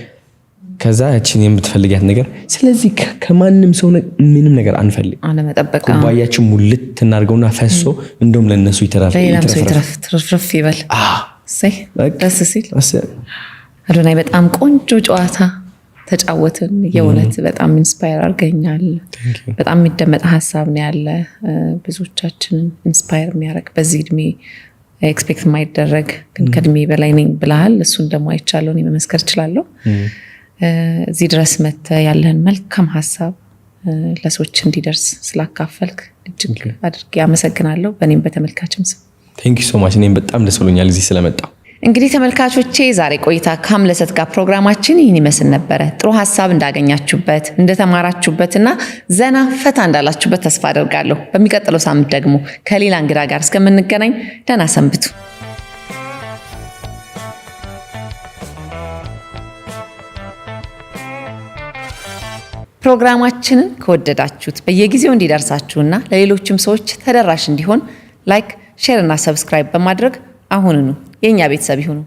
ከዛ ያችን የምትፈልጊያት ነገር። ስለዚህ ከማንም ሰው ምንም ነገር አንፈልግ። አለመጠበቅ። ኩባያችን ሙልት እናድርገውና ፈሶ እንደውም ለእነሱ ይተራፍ። ለሌላም ሰው ይትረፍ፣ ትርፍርፍ ይበል። እሰይ፣ ደስ ሲል። አዶናይ፣ በጣም ቆንጆ ጨዋታ ተጫወትን። የእውነት በጣም inspire አድርገኛል። በጣም የሚደመጥ ሀሳብ ነው ያለ፣ ብዙዎቻችንን inspire የሚያደርግ፣ በዚህ እድሜ expect የማይደረግ፣ ግን ከእድሜ በላይ ነኝ ብለሃል። እሱን ደግሞ አይቻለሁ፣ እኔ መመስከር እችላለሁ። እዚህ ድረስ መጥተህ ያለህን መልካም ሀሳብ ለሰዎች እንዲደርስ ስላካፈልክ እጅግ አድርጌ አመሰግናለሁ፣ በእኔም በተመልካችም ስም። Thank you so much። እኔም በጣም ደስ ብሎኛል እዚህ ስለመጣሁ። እንግዲህ ተመልካቾቼ፣ ዛሬ ቆይታ ከአምለሰት ጋር ፕሮግራማችን ይህን ይመስል ነበረ። ጥሩ ሀሳብ እንዳገኛችሁበት፣ እንደተማራችሁበትና ዘና ፈታ እንዳላችሁበት ተስፋ አደርጋለሁ። በሚቀጥለው ሳምንት ደግሞ ከሌላ እንግዳ ጋር እስከምንገናኝ ደህና ሰንብቱ። ፕሮግራማችንን ከወደዳችሁት በየጊዜው እንዲደርሳችሁና ለሌሎችም ሰዎች ተደራሽ እንዲሆን like፣ share እና subscribe በማድረግ አሁኑኑ የእኛ ቤተሰብ ይሁኑ።